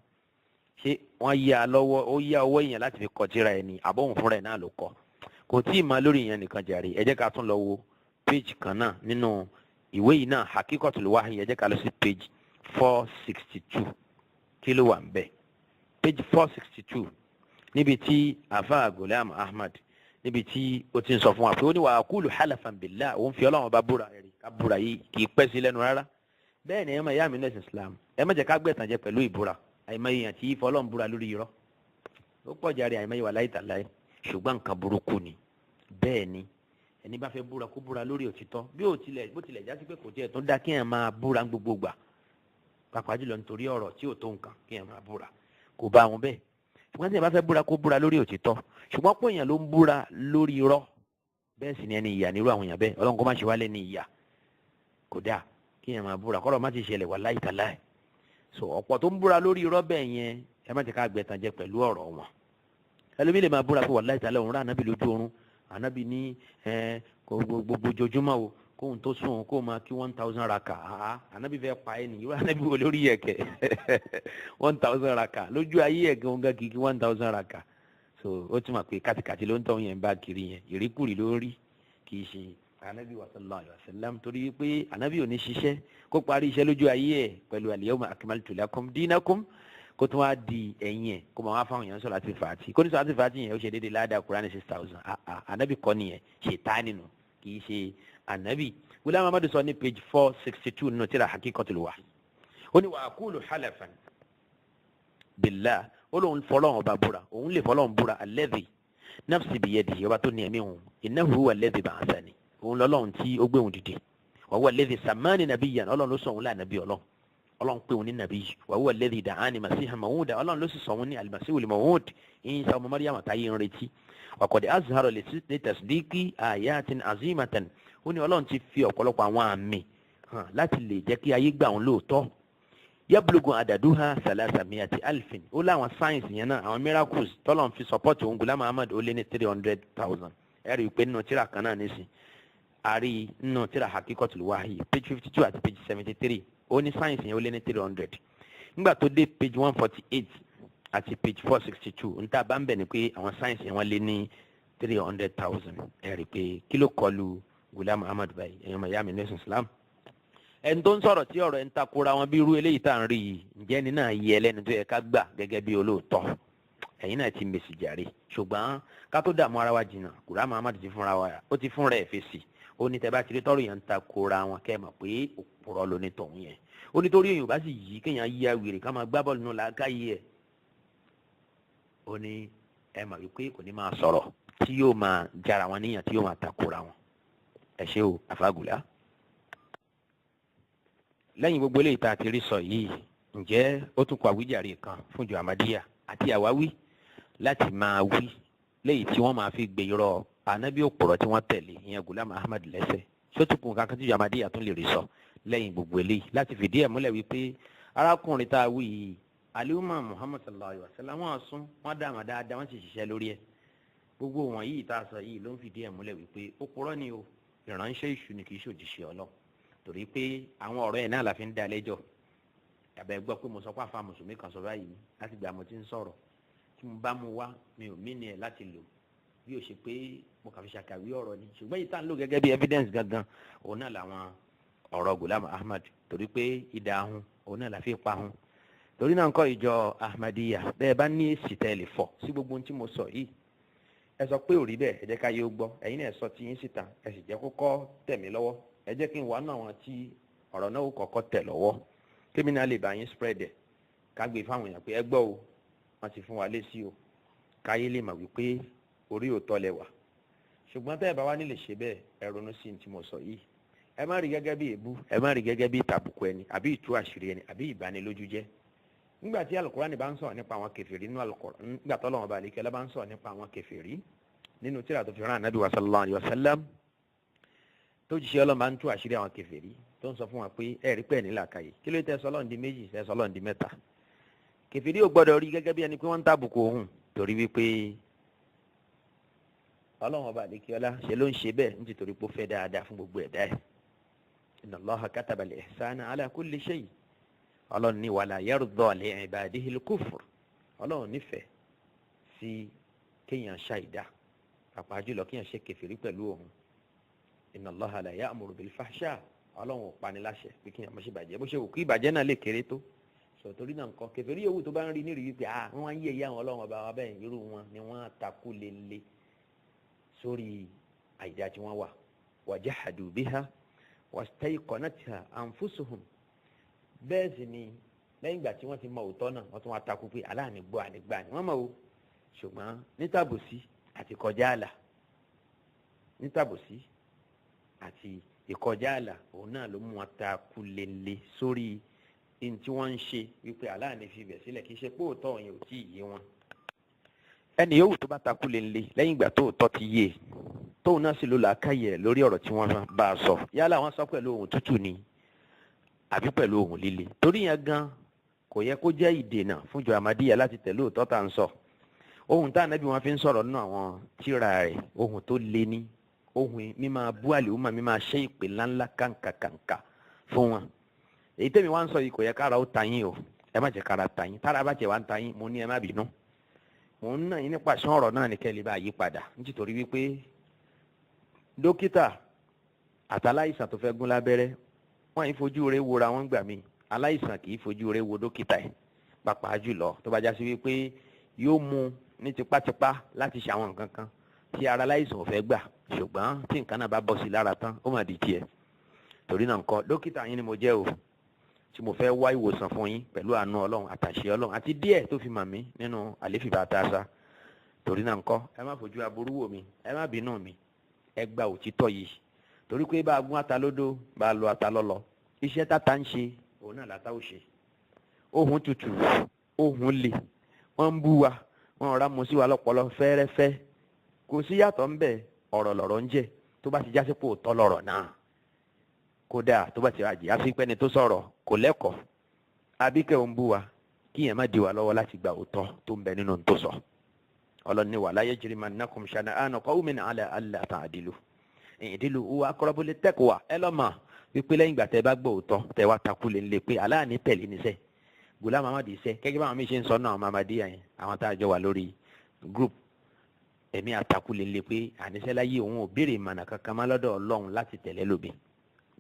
A: ṣé wọ́n yá lọ́wọ́, ó yá owó èèyàn láti fi kọ tírà ẹ̀ ní àbọ̀hùn fúnra ẹ̀ náà ló kọ? Kò tí ì máa lórí ìyẹn nìkan jàre. Ẹ jẹ́ ká tún lọ wo page kan náà nínú ìwé yìí náà, Hakikotul Wahyi. Ẹ jẹ́ ká lọ sí page 462. Kí ló wà ń bẹ̀? Page 462, níbi tí àfáà Ghulam Ahmad, níbi tí ó ti ń sọ fún wa pé ó ní wa aqulu halafan billah, òun fi Ọlọ́run bá búra. Ẹ̀rí ká búra yìí kì í pẹ́ sí lẹ́nu rárá. Bẹ́ẹ̀ ni ẹ máa yá mi nẹ́sìn Islam, ẹ má jẹ́ ká gbẹ̀tàn jẹ pẹ̀lú ìbúra. Àìmọye èèyàn tí ìfọlọ́run búra lórí irọ́ ó pọ̀ járe, àìmọye wà láì tàláì, ṣùgbọ́n nǹkan burúkú ni. Bẹ́ẹ̀ ni ẹni bá fẹ́ búra, kó búra lórí òtítọ́. Bí ó tilẹ̀ bó tilẹ̀ jásí pé kò tiẹ̀ tó dá kéèyàn máa búra gbogbo gbà, pàápàá jùlọ nítorí ọ̀rọ̀ tí ò tó nǹkan kéèyàn máa búra, kò bá wọn bẹ́ẹ̀. Ṣùgbọ́n tí èèyàn bá fẹ́ búra, kó búra lórí òtítọ́. Ṣùgbọ́n pé èèyàn ló ń búra lórí irọ́, bẹ́ẹ̀ sì ni ẹni ìyà nírú àwọn èèyàn bẹ́ẹ̀. Ọlọ́run kó má ṣe wálé ní ìyà. Kò dáa kéèyàn máa búra kọ́rọ̀ má ti ṣẹlẹ̀ wà láì tàláì. So ọ̀pọ̀ tó ń búra lórí irọ́ bẹ́ẹ̀ yẹn, ẹ má ti ká gbẹ̀tàn jẹ pẹ̀lú ọ̀rọ̀ wọn. Ẹlòmíì lè máa búra pé wàláì tàláì, òun rà ànábì lójú oorun, ànábì ní gbogbo ojoojúmọ́ o, kóhun tó sùn, kó máa kí 1,000 raka. Àá, ànábì fẹ́ pa ẹ́ nìyí. Ànábì wo lórí ẹ̀kẹ́ 1,000 raka lójú ayé ẹ̀ gangan kìkì 1,000 raka? So ó túmọ̀ pé kàtìkàtì ló ń tọ́ yẹn bá kiri yẹn, ìríkùrí ló rí, kì í ṣe ànábì wa sallallahu alayhi wa sallam, torí pé ànábì ò ní ṣiṣẹ́ kó parí iṣẹ́ lójú ayé ẹ̀ pẹ̀lú al-yawma akmaltu lakum dinakum, kó tún wá di ẹ̀yìn ẹ̀ kó máa wá fáwọn èèyàn sọ̀rọ̀ àti fàátì, kó ní sọ̀rọ̀ àti fàátì yẹn ó ṣe déédéé ládàá Kùránì 6,000. Ànábì kọ́ nìyẹn, ṣètánì nù, kì í ṣe ànábì. Ghulam Ahmad sọ ní page 462 nínú tírà Hakikotul Wahyi, ó ní wa aqulu halafan billah, ó lóun fọlọ́run ọba búra, òun lè fọlọ́run búra, alladhi nafsi biyadihi, ọba tó ní ẹ̀mí òun, innahu huwa alladhi ba'athani, òun lọ́lọ́run tí ó gbé òun dìde, wa huwa alladhi sammani nabiyyan, Ọlọ́run ló sọ òun lánàbí, Ọlọ́run, Ọlọ́run pé òun ní nàbí yìí, wa huwa alladhi da'ani masihan maw'uda, Ọlọ́run ló sì sọ òun ní al-masihul maw'ud, Ìsá ọmọ Maryam táyé ń retí, wa qad azhara li tasdiqi ayatin azimatan, ó ní Ọlọ́run ti fi ọ̀pọ̀lọpọ̀ àwọn àmì hàn láti lè jẹ́ kí ayé gbà òun lóòótọ́, yablugu adaduha salasamiati alfin. Ó láwọn signs yẹn náà, àwọn miracles tọ́lọ̀ ń fi support òun Ghulam Ahmad, ó lé ní 300,000. Ẹ rí i pé nínú tíra kan náà nísìn, a rí nínú tíra Hakikotul Wahyi, page 52 àti page 73, ó ní signs yẹn ó lé ní 300. Nígbà tó dé page 148 àti page 462, n ta bá ń bẹ̀ ni pé àwọn signs yẹn wọ́n lé ní 300,000. Ẹ rí i pé kí ló kọlu Ghulam Ahmad báyìí? Ẹ̀yin ọmọ ìyá mi ní ẹ̀sìn Islam, ẹni tó ń sọ̀rọ̀ tí ọ̀rọ̀ ẹ̀ ń takora wọn bí irú eléyìí tá à ń rí yìí, ǹjẹ́ ẹni náà yẹ ẹlẹ́ni tó yẹ ká gbà gẹ́gẹ́ bí olóòótọ́? Ẹ̀yin náà ti mèsì jàre. Ṣùgbọ́n ká tó dààmú ara wa jìnnà, Ghulam Ahmad ti fúnra wa, ó ti fúnra ẹ̀ fèsì. Ó ní tẹ́ bá ti rí tọ́rọ̀ yẹn ń takora wọn, kẹ́ ẹ mọ̀ pé òpùrọ̀ ló ní tọ̀hún yẹn. Ó ní torí èèyàn bá sì yí kéèyàn yí awèrè ká máa gbá bọ́ọ̀lù nù làákàyè ẹ̀, ó ní ẹ mọ̀ wípé kò ní máa sọ̀rọ̀ tí yóò máa jára wọn níyàn, tí yóò máa takora wọn. Ẹ ṣé o, àfàgùlá. Lẹ́yìn gbogbo eléyìí tá a ti rí sọ yìí, ǹjẹ́ ó tún kọ àwíjàre kan fún ìjọ Ahmadiyya àti àwáwí láti máa wí léyìí tí wọ́n máa fi gbé irọ́ ànábì òpùrọ̀ tí wọ́n tẹ̀lé, ìyẹn Ghulam Ahmad, lẹ́sẹ̀? Sótùkùn kankan tí ìjọ Ahmadiyya tún lè rí sọ lẹ́yìn gbogbo eléyìí láti fìdí ẹ̀ múlẹ̀ wípé arákùnrin tá a wí yìí, aliuma Muhammad sallallahu alayhi wa sallam, wọ́n sún wọ́n dá àwọn dáadáa, wọ́n sì ṣiṣẹ́ lórí ẹ̀? Gbogbo wọ̀nyí tá a sọ yìí ló ń fìdí ẹ̀ múlẹ̀ wípé òpùrọ́ ni o, ìránṣẹ́ èṣù ni, kì í ṣòjíṣẹ́ Ọlọ́run, torí pé àwọn ọ̀rọ̀ ẹ̀ náà la fi ń dá lẹ́jọ́. Àbẹ̀ gbọ́ pé mo sọ pé àfa mùsùlùmí kan sọ báyìí láti gbà mo ti ń sọ̀rọ̀ tí mo bá mu wá, mi ò mí ni ẹ̀ láti lò bí ó ṣe pé mo kàn fi ṣàkàwé ọ̀rọ̀ ni. Ṣùgbọ́n yìí tá à ń lò gẹ́gẹ́ bí evidence gangan, òun náà làwọn ọ̀rọ̀ Ghulam Ahmad, torí pé ìdá ahun òun náà la fi pa ahun. Torí náà ń kọ́ ìjọ Ahmadiyya, bẹ́ẹ̀ bá ní èsì tẹ́ lè fọ̀ sí gbogbo ohun tí mo sọ yìí, ẹ sọ pé ò rí bẹ́ẹ̀, ẹ jẹ́ ká yóò gbọ́. Ẹ̀yin náà sọ tí yín síta, ẹ sì jẹ́ kó kọ́ tẹ̀ mí lọ́wọ́. Ẹ jẹ́ kí n wà nù àwọn tí ọ̀rọ̀ náà ó kọ́kọ́ tẹ̀ lọ́wọ́, kémi náà lè bá yín spread ẹ̀, ká gbé fáwọn èèyàn pé ẹ gbọ́ o, wọ́n ti fún wa lésì o, káyé lè mọ̀ wípé orí òótọ́ lẹ wà. Ṣùgbọ́n tẹ́ ẹ bá wá nílè ṣe bẹ́ẹ̀, ẹ ronú sí ní tí mo sọ yìí. Ẹ má rí gẹ́gẹ́ bí èébú, ẹ má rí gẹ́gẹ́ bí ìtàbùkù ẹni, àbí ìtú àṣírí ẹni, àbí ìbanilójú jẹ́. Nígbà tí Alukurani bá ń sọ̀rọ̀ nípa àwọn kèfèrí nínú Alukurani, nígbà tó Ọlọ́run bá àlékẹ́ bá ń sọ̀rọ̀ nípa àwọn kèfèrí Nínú tírà tó fi rán Ànábì wa sallallahu alayhi wa sallam, tó jíṣẹ́ Ọlọ́run bá ń tú àṣírí àwọn kèfèrí, tó ń sọ fún wa pé ẹ̀rí pẹ̀ nílà kàyé, kí ló tẹ́ sọ Ọlọ́run di méjì, tẹ́ sọ Ọlọ́run di mẹ́ta? Kèfèrí ò gbọ́dọ̀ rí gẹ́gẹ́ bí ẹni pé wọ́n ń tàbùkù òun, torí wípé Ọlọ́run ọba àdékíọ́lá ṣe ló ń ṣe bẹ́ẹ̀ nítorí pé ó fẹ́ dáadáa fún gbogbo ẹ̀dá ẹ̀. Inna Allaha kataba al-ihsana ala kulli shay. Ọlọ́run ní wala yarda li ibadihi al-kufr. Ọlọ́run nífẹ̀ẹ́ sí kéèyàn ṣàìdá, pàápàá jùlọ kéèyàn ṣe kèfèrí pẹ̀lú òun. Inna Allaha la ya'muru bil fahsha. Ọlọ́run ò pani láṣẹ pé kéèyàn má ṣe bàjẹ́, bó ṣe wù kí ìbàjẹ́ náà lè kéré tó. Sọ torí náà nǹkan kèfèrí yòówù tó bá ń rí nírìí wípé wọ́n á ń yẹ̀yẹ́ àwọn Ọlọ́run ọba wa bẹ́ẹ̀, irú wọn ni wọ́n á takú lélẹ̀ sórí àìdá tí wọ́n wà. Wajahadu biha wastayqanatha anfusuhum. Bẹ́ẹ̀ sì ni lẹ́yìn ìgbà tí wọ́n ti mọ òótọ́ náà, wọ́n tún wá takú pé aláàní gbọ́ ànígbà ni wọ́n mọ̀ o, ṣùgbọ́n nítàbòsí àti kọjá àlà, nítàbòsí àti ìkọjá àlà, òun náà ló mú wọn takú lélẹ̀ sórí ní tí wọ́n ń ṣe, wípé aláàní fi ibẹ̀ sílẹ̀, kì í ṣe pé òótọ́ yẹn ò tí ì yé wọn. Ẹnì yòówù tó bá takú lélẹ̀ lẹ́yìn ìgbà tó òótọ́ ti yé, tóun náà sì ló làákàyè lórí ọ̀rọ̀ tí wọ́n bá a sọ, yálà wọ́n sọ pẹ̀lú ohùn tútù ni àbí pẹ̀lú ohùn líle, torí yẹn gan kò yẹ kó jẹ́ ìdènà fún ìjọ Ahmadiyya láti tẹ̀lé òótọ́ tá à ń sọ. Ohùn tá ànábì wọn fi ń sọ̀rọ̀ nínú àwọn tírà rẹ̀, ohùn tó le ní, ohùn mímáa bú àlèhùnmá, mímáa ṣe ìpè ńláńlá kàǹkàkàǹkà fún wọn. Èyí tẹ́mi wá ń sọ yìí, kò yẹ kára ó ta yín o. Ẹ má jẹ́ kára ta yín. Tára bá jẹ́ wá ń ta yín, mo ní ẹ má bínú. Mò ń nà yín nípa ṣán ọ̀rọ̀ náà ní kẹ́ lè bá yí padà, nítorí wípé dókítà àtàláìsàn tó fẹ́ gún lábẹ́rẹ́, wọ́n yìí fojú rẹ̀ wora wọ́n gbà mí. Aláìsàn kì í fojú rẹ̀ wo dókítà ẹ̀, pàápàá jùlọ tó bá já sí wípé yóò mú ní tipátipá láti ṣe àwọn nǹkan kan tí ara aláìsàn ò fẹ́ gbà, ṣùgbọ́n tí nǹkan náà bá bọ́ sí lára tán, ó mà di tiẹ̀. Torí náà nǹkan, dókítà yín ni mo jẹ́ o, tí mo fẹ́ wá ìwòsàn fún yín pẹ̀lú àánú Ọlọ́run àtàṣe Ọlọ́run àti díẹ̀ tó fi mà mí nínú àléfìbá tàṣà. Torí náà nǹkan, ẹ má fojú aburú wò mí, ẹ má bínú mi, ẹ gba òtítọ́ yìí, torí pé bá a gún ata lódó, bá a lọ ata lọ́lọ́, iṣẹ́ táta ń ṣe, òun náà látà ó ṣe. Ohun tutù, ohun le, wọ́n ń bú wa, wọ́n rọra mu sí wa lọ́pọlọ fẹ́rẹ́fẹ́, kò sí yàtọ̀ ń bẹ̀. Ọ̀rọ̀ lọ̀rọ̀ ń jẹ́, tó bá ti já sí pé òótọ́ lọ̀rọ̀ náà, kódà tó bá ti já sí pẹ́ni tó sọ̀rọ̀ kò lẹ́kọ̀ọ́, àbíkẹ́ ò ń bú wa, kí yẹn má di wa lọ́wọ́ láti gba òótọ́ tó ń bẹ nínú tó sọ. Ọlọ́ni wala yajrimannakum shana'anu qawmin ala alla ta'dilu i'dilu huwa aqrabu littaqwa. Ẹ lọ́mọ wípé lẹ́yìn ìgbà tẹ́ bá gbọ́ òótọ́, tẹ́ wá takú lé lé pé aláàní tẹ̀lé níṣẹ́ Ghulam Ahmad iṣẹ́, gẹ́gẹ́ báwọn mi ṣe ń sọ náà, àwọn Ahmadiyya yẹn, àwọn tá a jọ wà lórí group, ẹ̀mí àtakú lé lé pé àníṣe láyé òun ò béèrè ìmọ̀nà kankan má lọ́dọ̀ Ọlọ́run láti tẹ̀lé lómi.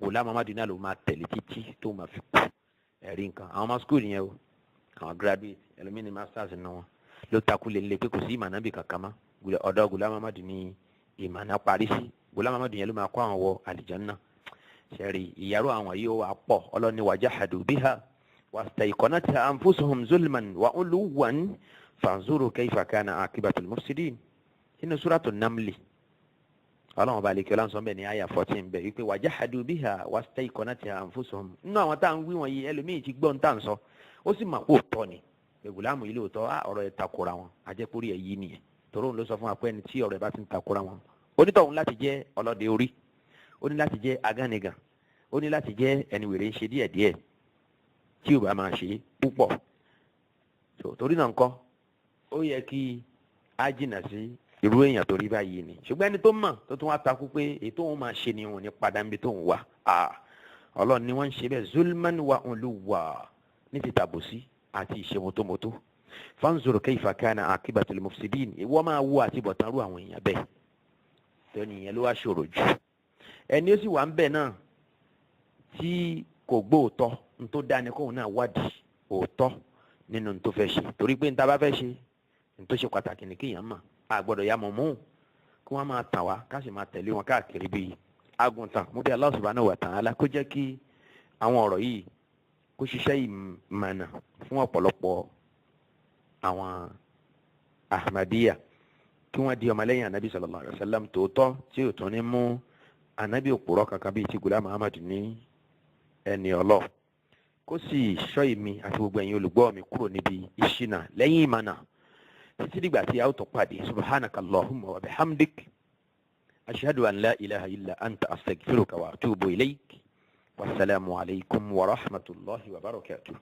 A: Ghulam Ahmad náà ló máa tẹ̀lé títí tó máa fi kú. Ẹ̀rí nǹkan, àwọn ọmọ school yẹn o, àwọn graduate, ẹlòmíní masters nínú wọn ló takú lé lé pé kò sí ìmọ̀nà bí kankan mọ́, ọ̀dọ̀ Ghulam Ahmad ní ìmọ̀nà parí sí, Ghulam Ahmad yẹn ló máa kó àwọn wọ àlìjánnà. Sẹ́rí ìyàrá àwọn yìí ó wà pọ̀. Ọlọ́ni wajahadu biha wastayqanatha anfusuhum zulman wa uluwan fanzuru kayfa kana aqibatul mufsidin. Nínú suratu Namli, Ọlọ́run ọba àlekè ọlọ́run sọ bẹ́ẹ̀ ní àyà 14 bẹ́ẹ̀ wípé wajahadu biha wastayqanatha anfusuhum. Nínú àwọn tá à ń wí wọ̀nyí, ẹlòmíì ti gbọ́ ń tà ń sọ, ó sì mà kó tọ́ ni gbẹ̀gùlámù yìí lóòótọ́, ọ̀rọ̀ ẹ̀ takora wọn, àjẹkórí ẹ̀ yí nìyẹn. Torí òun ló sọ fún wa pé ẹni tí ọ̀rọ̀ ẹ̀ bá ti ń takora wọn, onítọ̀hún láti jẹ́ ọlọ́dẹ orí, ó ní láti jẹ́ agánigàn, ó ní láti jẹ́ ẹni wèrè ń ṣe díẹ̀díẹ̀ tí ò bá máa ṣe púpọ̀. Torí náà ńkọ́, ó yẹ kí á jìnnà sí irú èèyàn tó rí báyìí ni. Ṣùgbọ́n ẹni tó mọ̀ tó tún wá takú pé ètò òun máa ṣe ni òun ní padà níbi tó ń wà, Ọlọ́run ni wọ́n ń ṣe bẹ́ẹ̀ zulman wa uluwa, ní ti tàbùsí àti ìṣe mọ́tómọ́tó. Fanzur kayfa kana aqibatul mufsidin. Ìwọ máa wo àti bọ̀tán rú àwọn èèyàn bẹ́ẹ̀ tó nìyẹn ló wá ṣòro jù. Ẹni ó sì wà ń bẹ̀ náà tí kò gbóòótọ́ n tó dáa ni kóun náà wádìí òótọ́ nínú n tó fẹ́ ṣe, torí pé n ta bá fẹ́ ṣe, n tó ṣe pàtàkì ní kéèyàn mọ̀. A gbọ́dọ̀ ya mọ̀mú kí wọ́n máa tàn wá, ká sì máa tẹ̀lé wọn káàkiri bíi àgùntàn. Mo bí Allah subhanahu wa ta'ala kó jẹ́ kí àwọn ọ̀rọ̀ yìí kó ṣiṣẹ́ ìmọ̀nà fún ọ̀pọ̀lọpọ̀ àwọn Ahmadiyya, kí wọ́n di ọmọlẹ́yìn anabi sallallahu alayhi wa sallam tòótọ́, tí ò tún ní mú anabi òpùrọ̀ kankan bíi ti Ghulam Ahmad ní ẹni ọlọ́, kó sì ṣọ́ èmi àti gbogbo ẹ̀yin olùgbọ́ mi kúrò níbi ìṣìnà lẹ́yìn ìmọ̀nà. Títí dìgbà tí a ó tún pàdé, subhanaka allahumma wa bihamdik, ashhadu an la ilaha illa anta, astaghfiruka wa atubu ilayk. Wasalaamu alaykum wa rahmatulahi wa barakatuh.